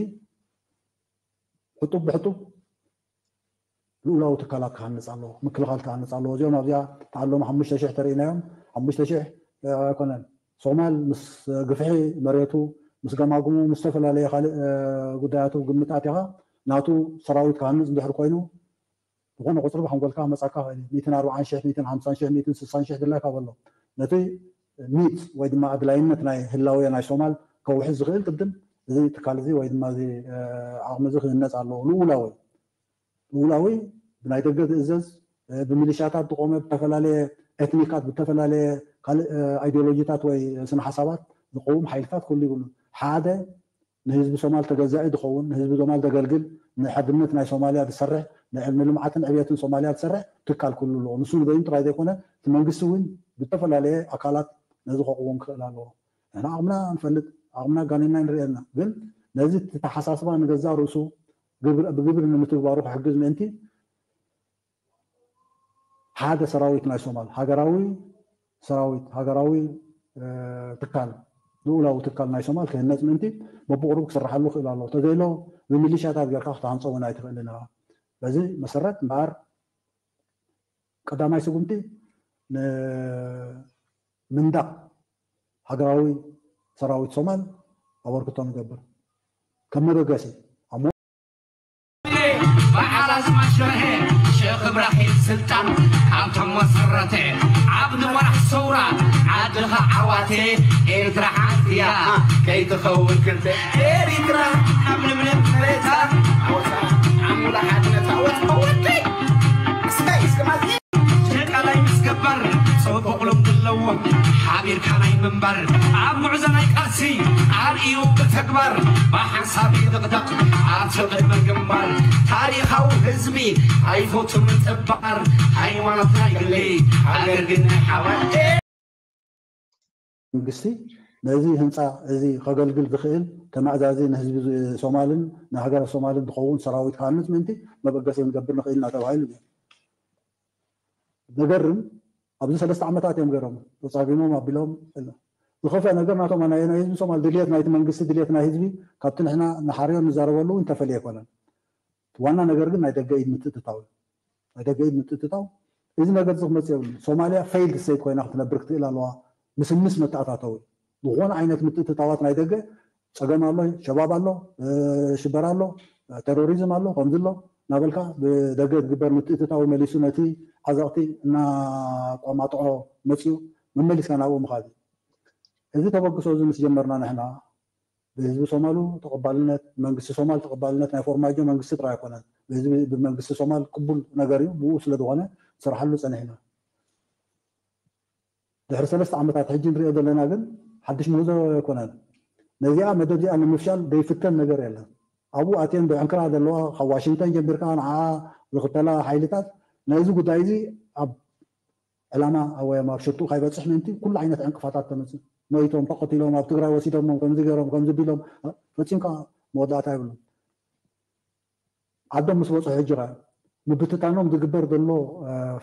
ሕጡብ ብሕጡብ ልኡላዊ ትካላት ክሃንፅ ኣለዎ፣ ምክልኻል ክሃንፅ ኣለዎ። እዚኦም ኣብዚኣ ተዓሎም ሓሙሽተ ሽሕ ተርእናዮም ሓሙሽተ ሽሕ ኣይኮነን። ሶማል ምስ ግፍሒ መሬቱ ምስ ገማግሙ ምስ ዝተፈላለየ ካልእ ጉዳያቱ ግምታት ኢኻ ናቱ ሰራዊት ክሃንፅ እንድሕር ኮይኑ ዝኾነ ቁፅሪ ብሓንጎልካ መፃካ ኽእል ሚትን ኣርባዓን ሽሕ ሚትን ሓምሳን ሽሕ ሚትን ስሳን ሽሕ ድላይካ በሎ ነቲ ኒድ ወይ ድማ ኣድላይነት ናይ ህላውየ ናይ ሶማል ከውሕዝ ዝኽእል ቅድም እዚ ትካል እዚ ወይ ድማ እዚ ዓቕሚ እዚ ክህነፅ ኣለዎ። ልኡላዊ ልኡላዊ ብናይ ደገ ዝእዘዝ ብሚሊሻታት ዝቆመ ብተፈላለየ ኤትኒካት ብተፈላለየ ካልእ ኣይዲዮሎጂታት ወይ ስነ ሓሳባት ዝቀውም ሓይልታት ክህሉ ይብሉ ሓደ ንህዝቢ ሶማል ተገዛኢ ዝኸውን፣ ንህዝቢ ሶማል ዘገልግል፣ ንሓድነት ናይ ሶማልያ ዝሰርሕ፣ ንዕብ- ንልምዓትን ዕብየትን ሶማልያ ዝሰርሕ ትካል ክህሉ ኣለዎ። ንሱ ንበይኑ ጥራይ ዘይኮነ፣ እቲ መንግስቲ እውን ብዝተፈላለየ ኣካላት ነዚ ከቕውም ክኽእል ኣለዎ። ንሕና ዓቕምና ንፈልጥ፣ ዓቕምና ጋኒና ንርኢ ኣለና። ግን ነዚ ተተሓሳስባ ንገዛእ ርእሱ ግብር- ብግብሪ ንምትግባሩ ክሕግዝ ምእንቲ ሓደ ሰራዊት ናይ ሶማል፣ ሃገራዊ ሰራዊት፣ ሃገራዊ ትካል፣ ልኡላዊ ትካል ናይ ሶማል ክህነፅ ምእንቲ በብቁሩብ ክስርሓሉ ክእል ኣሎ። ተዘይሎ ብሚሊሻታት ገርካ ክትሃንፀ እውን ኣይትኽእልን ኢኻ። በዚ መሰረት እምበኣር ቀዳማይ ስጉምቲ ንምንዳቕ ሃገራዊ ሰራዊት ሶማል ኣበርክቶ ንገብር ከም መበገሲ ኣብ በዓል ኣዝማች በርሀ ሸኽ እብራሂም ስልጣን ካብቶም መሰረተ ዓብዲ መራሕ ሰውራ ዓድኻ ዓዋተ ኤርትራ ሓንቲ እያ ከይትኸውን ክልተ ኤርትራ ኣብ ለምለም መሬታ ዓወታ ዓሙላ ሓድነታ ወትመወተይ እስከ እስከ ማዝየ ሸቃላይ ምስ ገባር ጽቡቕ ልምዲ ኣለዎ ሓቢርካ ናይ ምንባር ኣብ ጉዕዞ ናይ ቃልሲ ኣርእዩ ብተግባር ብሓንሳብ ይድቕደቕ ኣብቲ ቅድመ ግንባር ታሪኻዊ ህዝቢ ኣይፈቱ ምጥባር ሃይማኖት ናይ ግሊ ሃገር ግን ናይ ሓባር መንግስቲ ነዚ ህንፃ እዚ ከገልግል ዝኽእል ተመዕዛዚ ንህዝቢ ሶማልን ንሃገረ ሶማልን ዝኸውን ሰራዊት ክሃንፅ ምእንቲ መበገሲ ክንገብር ንኽእል ኢና ተባሂሉ ነይሩ። ዘገርም ኣብዚ ሰለስተ ዓመታት እዮም ገይሮም ተፃጊሞም ኣቢሎም ዝኸፍአ ነገር ናቶም ናይ ናይ ህዝቢ ሶማል ድልየት ናይቲ መንግስቲ ድልየት ናይ ህዝቢ ካብቲ ንሕና ንሓርዮ ንዛረበሉ እውን ተፈልየ ኣይኮነን። ዋና ነገር ግን ናይ ደገ ኢድ ምትእትታው እዩ። ናይ ደገ ኢድ ምትእትታው እዚ ነገር እዚ ክመፅእ የብሉ። ሶማልያ ፌይልድ ስቴት ኮይና ክትነብር ክትክእል ኣለዋ። ምስምስ መተኣታተዊ ዝኾነ ዓይነት ምትእትታዋት ናይ ደገ ፀገም ኣሎ፣ ሸባብ ኣሎ፣ ሽበራ ኣሎ፣ ቴሮሪዝም ኣሎ ከምዚ ኣሎ እናበልካ ብደገ ዝግበር ምትእትታዊ መሊሱ ነቲ ዓዘቕቲ እናቋማጥዖ መፅኡ መመሊስካ ናብኡ ምኻድ እዩ። እዚ ተበግሶ እዚ ምስ ጀመርና ንሕና ብህዝቢ ሶማሉ ተቐባልነት መንግስቲ ሶማል ተቐባልነት ናይ ፎርማጆ መንግስቲ ጥራይ ኣይኮነን ብህዝቢ ብመንግስቲ ሶማል ቅቡል ነገር እዩ። ብኡ ስለ ዝኾነ ንሰርሓሉ ፀኒሕና። ድሕሪ ሰለስተ ዓመታት ሕጂ ንሪኦ ዘለና ግን ሓድሽ ምህዞ ኣይኮነን። ነዚኣ መደብ እዚኣ ንምፍሻል ዘይፍተን ነገር የለን። ኣብኡ ኣትየን ብዕንክራ ዘለዋ ካብ ዋሽንግተን ጀሚርካ ንዓ ዝኽተላ ሓይልታት ነዚ ጉዳይ እዚ ኣብ ዕላማ ወይ ኣብ ሽርጡ ካይበፅሕ ምእንቲ ኩሉ ዓይነት ዕንቅፋታት ተመፅእ መይቶም ተቐቲሎም ኣብ ትግራይ ወሲዶሞም ከምዚ ገይሮም ከምዚ ቢሎም ፈፂምካ መወዳእታ ይብሉ። ዓዶም ምስ በፅሑ ሕጂ ኸ ምብትታኖም ዝግበር ዘሎ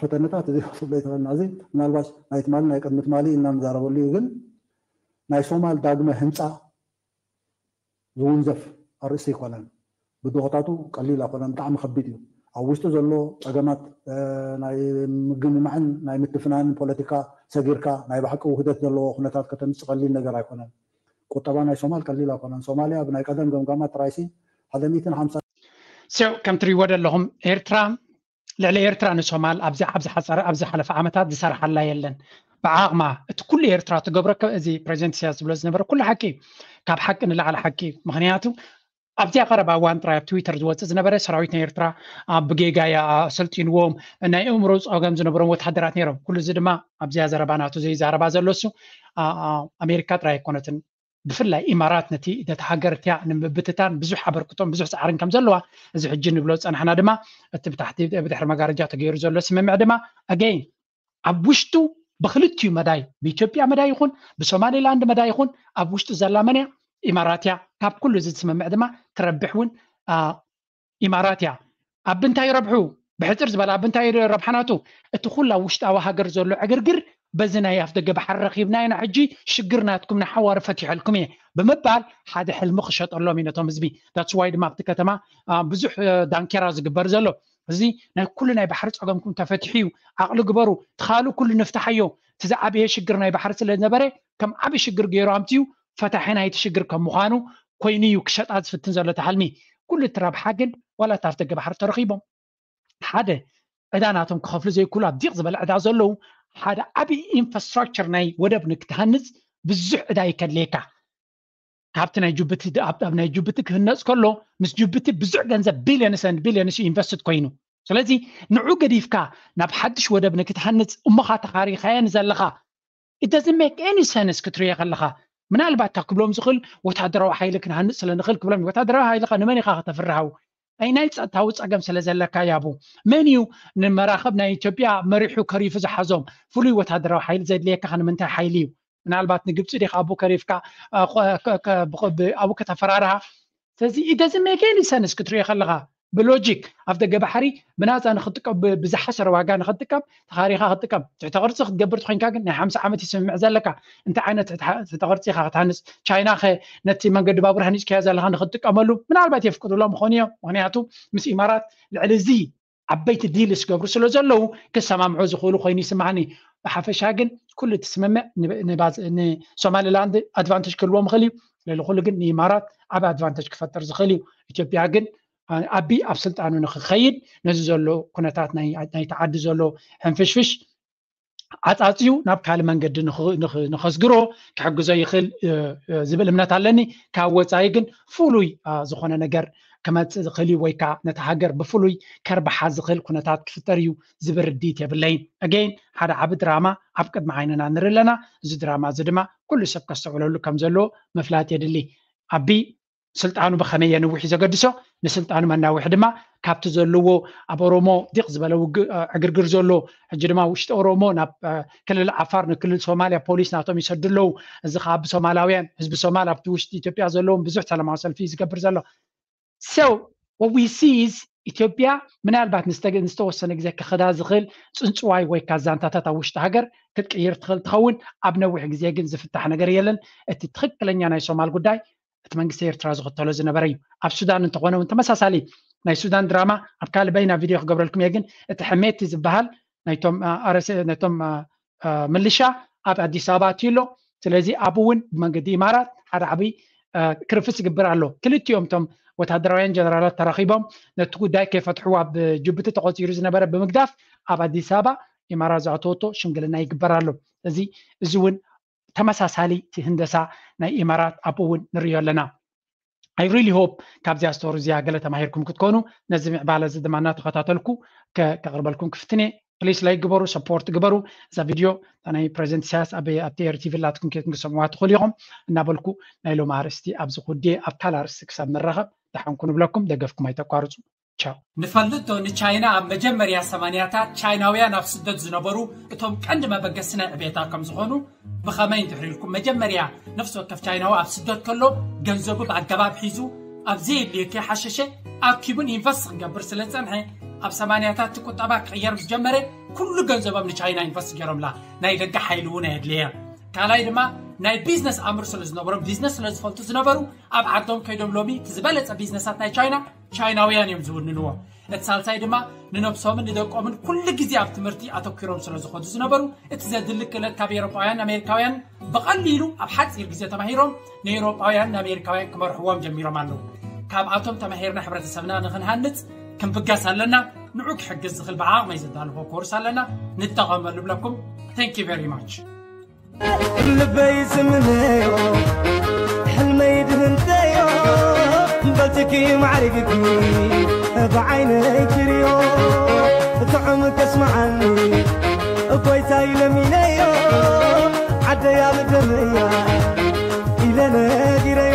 ፈተነታት እዚ ክፍሎ ይተኸልና። እዚ ምናልባሽ ናይ ትማሊ ናይ ቅድሚ ትማሊ ኢልና ንዛረበሉ እዩ። ግን ናይ ሶማል ዳግመ ህንፃ ዝውንዘፍ ኣርእስቲ ኣይኮነን። ብድሆታቱ ቀሊል ኣይኮነን፣ ብጣዕሚ ከቢድ እዩ። ኣብ ውሽጡ ዘሎ ፀገማት ናይ ምግምማዕን ናይ ምትፍናንን ፖለቲካ ሰጊርካ ናይ ብሓቂ ውህደት ዘለዎ ኩነታት ከተምፅእ ቀሊል ነገር ኣይኮነን። ቁጠባ ናይ ሶማል ቀሊል ኣይኮነን። ሶማልያ ብናይ ቀደም ገምጋማት ጥራይሲ ሓደ ሚእትን ሓምሳ ሰው ከም ትሪእዎ ዘለኹም ኤርትራ ልዕሊ ኤርትራ ንሶማል ኣብዚ ኣብዚ ሓፀረ ኣብዚ ሓለፈ ዓመታት ዝሰርሓላ የለን። ብዓቕማ እቲ ኩሉ ኤርትራ ትገብሮ እዚ ፕሬዚደንት ኢሳያስ ዝብሎ ዝነበረ ኩሉ ሓቂ እዩ። ካብ ሓቂ ንላዕሊ ሓቂ እዩ። ምክንያቱ ኣብዚኣ ቀረባ እዋን ጥራይ ኣብ ትዊተር ዝወፅእ ዝነበረ ሰራዊት ናይ ኤርትራ ብጌጋ ኣሰልጢንዎም ናይ እምሮ ፀገም ዝነበሮም ወታደራት ነይሮም። ኩሉ እዚ ድማ ኣብዚኣ ዘረባ ናቱ ዘይዛረባ ዘሎ እሱ ኣሜሪካ ጥራይ ኣይኮነትን። ብፍላይ ኢማራት ነቲ ነቲ ሃገር እቲኣ ንምብትታን ብዙሕ ኣበርክቶን ብዙሕ ፃዕርን ከም ዘለዋ እዚ ሕጂ ንብሎ ዝፀናሕና ድማ እቲ ብታሕቲ ብድሕሪ መጋረጃ ተገይሩ ዘሎ ስምምዕ ድማ ኣገይን ኣብ ውሽጡ ብክልቲኡ መዳይ ብኢትዮጵያ መዳይ ይኹን ብሶማሌላንድ መዳይ ይኹን ኣብ ውሽጡ ዘላ መን እያ? ኢማራት እያ። ካብ ኩሉ እዚ ስምምዕ ድማ ትረብሕ እውን ኢማራት እያ። ኣብ እንታይ ረብሑ ብሕፅር ዝበለ ኣብ እንታይ ረብሓ ናቱ እቲ ኩላ ውሽጣዊ ሃገር ዘሎ ዕግርግር በዚ ናይ ኣፍ ደገ ባሕሪ ረኺብና ኢና ሕጂ ሽግር ናትኩም ንሓዋሩ ፈቲሐልኩም እየ ብምባል ሓደ ሕልሚ ክሸጠሎም እዩ ነቶም ህዝቢ። That's why ድማ ኣብቲ ከተማ ብዙሕ ዳንኬራ ዝግበር ዘሎ እዚ ናይ ኩሉ ናይ ባሕሪ ፀገምኩም ተፈቲሑ እዩ። ዓቕሊ ግበሩ፣ ትኻሉ ኩሉ ንፍታሓዮ። እቲ ዝዓበየ ሽግር ናይ ባሕሪ ስለ ዝነበረ ከም ዓቢ ሽግር ገይሩ ኣምፅኡ ፈታሒ ናይቲ ሽግር ከም ምዃኑ ኮይኑ እዩ ክሸጣ ዝፍትን ዘሎ እቲ ሕልሚ። ኩሉ እቲ ረብሓ ግን ዋላ እቲ ኣፍ ደገ ባሕሪ ተረኺቦም ሓደ ዕዳ ናቶም ክኸፍሉ ዘይክእሉ ኣብ ዲቕ ዝበለ ዕዳ ዘለዉ ሓደ ዓብዪ ኢንፍራስትራክቸር ናይ ወደብ ንክትሃንፅ ብዙሕ ዕዳ እዩ ከድልየካ። ካብቲ ናይ ጅቡቲ ኣብ ናይ ጅቡቲ ክህነፅ ከሎ ምስ ጅቡቲ ብዙሕ ገንዘብ billions and billions እዩ ኢንቨስትድ ኮይኑ። ስለዚ ንዑ ገዲፍካ ናብ ሓድሽ ወደብ ንክትሃንፅ እሞኻ ተኻሪኻየን ዘለኻ it doesn't make any sense ክትሪኦ ከለኻ ምናልባት እታ ክብሎም ዝኽእል ወታደራዊ ሓይሊ ክንሃንፅ ስለ ንኽእል ክብሎም እዩ። ወታደራዊ ሓይልኻ ንመን ኢኻ ከተፍርሃው? ኣይ ናይ ጸጥታዊ ጸገም ስለ ዘለካ ያቡ መን እዩ ንመራኸብ ናይ ኢትዮጵያ መሪሑ ከሪፉ ዝሓዞም? ፍሉይ ወታደራዊ ሓይሊ ዘድልየካ ንምንታይ ሓይሊ እዩ? ምናልባት ንግብፂ ዲኻ ኣብኡ ከሪፍካ ኣብኡ ከተፈራርሃ? ስለዚ it doesn't make any sense ክትሪኦ ከለኻ ብሎጂክ ኣብ ደገ ባሕሪ ብናፃ ንክጥቀም ብዝሓሰረ ዋጋ ንክትጥቀም ተኻሪኻ ክትጥቀም ትሕተ ቅርፂ ክትገብር ትኮንካ ግን ናይ ሓምሳ ዓመት ይስምምዕ ዘለካ እንታይ ዓይነት ትሕተ ቅርፂ ኢኻ ክትሃንፅ? ቻይና ከ ነቲ መንገዲ ባቡር ሃኒፅካዮ ዘለካ ንክትጥቀመሉ ምናልባት የፍቅዱሎም ምኾኑ እዮም። ምክንያቱ ምስ ኢማራት ልዕሊ እዚ ዓበይቲ ዲል ዝገብሩ ስለ ዘለዉ ክሰማምዑ ዝኽእሉ ኮይኑ ይስማዕኒ። ብሓፈሻ ግን ኩሉ እቲ ስምምዕ ንሶማሊላንድ ኣድቫንቴጅ ክህልዎም ይኽእል እዩ። ልዕሊ ኩሉ ግን ንኢማራት ዓብ ኣድቫንቴጅ ክፈጥር ዝኽእል እዩ። ኢትዮጵያ ግን ኣቢ ኣብ ስልጣኑ ንክኸይድ ነዚ ዘሎ ኩነታት ናይቲ ዓዲ ዘሎ ሕንፍሽፍሽ ዓፃፅዩ ናብ ካልእ መንገዲ ንኸዝግሮ ክሕግዞ ይኽእል ዝብል እምነት ኣለኒ። ካብ ወፃኢ ግን ፍሉይ ዝኾነ ነገር ክመፅእ ዝኽእል እዩ ወይ ከዓ ነቲ ሃገር ብፍሉይ ከርብሓ ዝኽእል ኩነታት ክፍጠር እዩ ዝብል ርድኢት የብለይን። ኣገይን ሓደ ዓቢ ድራማ ኣብ ቅድሚ ዓይንና ንርኢ ኣለና። እዚ ድራማ እዚ ድማ ኩሉ ሰብ ከስተውዕለሉ ከም ዘለዎ ምፍላጥ የድሊ። ኣቢ ስልጣኑ ብኸመይ የንውሕ እዩ ዘገድሶ። ንስልጣኑ መናውሒ ድማ ካብቲ ዘለዎ ኣብ ኦሮሞ ዲቕ ዝበለ ዕግርግር ዘሎ ሕጂ ድማ ውሽጢ ኦሮሞ ናብ ክልል ዓፋር ንክልል ሶማልያ ፖሊስ ናቶም ይሰዱ ኣለዉ። እዚ ከዓ ብሶማላውያን ህዝቢ ሶማል ኣብቲ ውሽጢ ኢትዮጵያ ዘለዎም ብዙሕ ሰላማዊ ሰልፊ እዩ ዝገብር ዘሎ። So what we see is ኢትዮጵያ ምናልባት ንዝተወሰነ ግዜ ክኸዳ ዝኽእል ፅንፅዋይ ወይ ካዛንታታት ኣብ ውሽጢ ሃገር ክትቅይር ትኽእል ትኸውን። ኣብ ነዊሕ ግዜ ግን ዝፍታሕ ነገር የለን። እቲ ትኽክለኛ ናይ ሶማል ጉዳይ እቲ መንግስቲ ኤርትራ ዝኽተሎ ዝነበረ እዩ። ኣብ ሱዳን እንተኾነ እውን ተመሳሳሊ ናይ ሱዳን ድራማ ኣብ ካልእ በይና ቪድዮ ክገብረልኩም እየ። ግን እቲ ሕሜቲ ዝበሃል ናይቶም ኣረሰ ናይቶም ምልሻ ኣብ ኣዲስ ኣበባ ኣትዩ ኣሎ። ስለዚ ኣብኡ እውን ብመንገዲ ኢማራት ሓደ ዓብይ ክርፍስ ይግብር ኣሎ። ክልቲኦም እቶም ወታደራውያን ጀነራላት ተራኺቦም ነቲ ጉዳይ ከይፈትሕዎ ኣብ ጅቡቲ ተቆፂሩ ዝነበረ ብምግዳፍ ኣብ ኣዲስ ኣበባ ኢማራት ዝኣተወቶ ሽምግልና ይግበር ኣሎ። እዚ እዚ እውን ተመሳሳሊ ህንደሳ ናይ ኢማራት ኣብኡ እውን ንሪኦ ኣለና። I really hope ካብዚኣ ስቶሪ እዚኣ ገለ ተማሂርኩም ክትኮኑ ነዚ ምዕባለ እዚ ድማ እናተኸታተልኩ ከቅርበልኩም ክፍትኔ ፕሊስ ላይክ ግበሩ፣ ሰፖርት ግበሩ። እዛ ቪድዮ እታ ናይ ፕሬዚደንት ኢሳያስ ኣብ ኣብቲ ኤር ቲቪ ላትኩም ኬትኩም ክሰምዋ ትኽእሉ ኢኹም እናበልኩ ናይ ሎሚ ኣርእስቲ ኣብዚ ኩዴ ኣብ ካልእ ኣርእስቲ ክሳብ ንራኸብ ደሓንኩ ንብለኩም። ደገፍኩም ኣይተቋርፁ። ቻው። ንፈልጦ ንቻይና ኣብ መጀመርያ ሰማንያታት ቻይናውያን ኣብ ስደት ዝነበሩ እቶም ቀንዲ መበገሲ ናይ ዕቤታ ከም ዝኾኑ ብኸመይ እንድሕር ኢልኩም መጀመርያ ነፍሲ ወከፍ ቻይናዊ ኣብ ስደት ከሎ ገንዘቡ ብኣገባብ ሒዙ ኣብ ዘየድልዮ ከይሓሸሸ ኣኪቡን ኢንቨስት ክገብር ስለ ዝጸንሐ ኣብ ሰማንያታት እቲ ቁጠባ ክቕየር ምስ ጀመረ ኩሉ ገንዘቦም ንቻይና ኢንቨስት ገይሮምላ። ናይ ደገ ሓይሊ እውን ኣየድለየ። ካልኣይ ድማ ናይ ቢዝነስ ኣምር ስለ ዝነበሮም ቢዝነስ ስለ ዝፈልጡ ዝነበሩ ኣብ ዓዶም ከይዶም ሎሚ እቲ ዝበለጸ ቢዝነሳት ናይ ቻይና ቻይናውያን እዮም ዝውንንዎ። እቲ ሳልሳይ ድማ ንነብሶምን ንደቆምን ኩሉ ግዜ ኣብ ትምህርቲ ኣተኪሮም ስለ ዝኾዱ ዝነበሩ እቲ ዘድሊ ክእለት ካብ ኤሮጳውያን ኣሜሪካውያን ብቐሊሉ ኣብ ሓፂር ግዜ ተማሂሮም ንኤሮጳውያን ንኣሜሪካውያን ክመርሕዎም ጀሚሮም ኣለዉ። ካብኣቶም ተማሂርና ሕብረተሰብና ንኽንሃንፅ ክንብገስ ኣለና። ንዑ ክሕግዝ ዝኽእል ብዓቕመይ ዘዳልፎ ኮርስ ኣለና ንጠቐመሉ ብለኩም። Thank you very much። ልበይ ዝምነዮ ሕልመይ ድህንተዮ በልትኪ ማዕሪግኪ ብዓይነይ ክርዮ ጥዑም ከስምዓኒ እኮይታይ ለሚነዮ ዓደያ ብደመያ ኢለ ነጊረዮ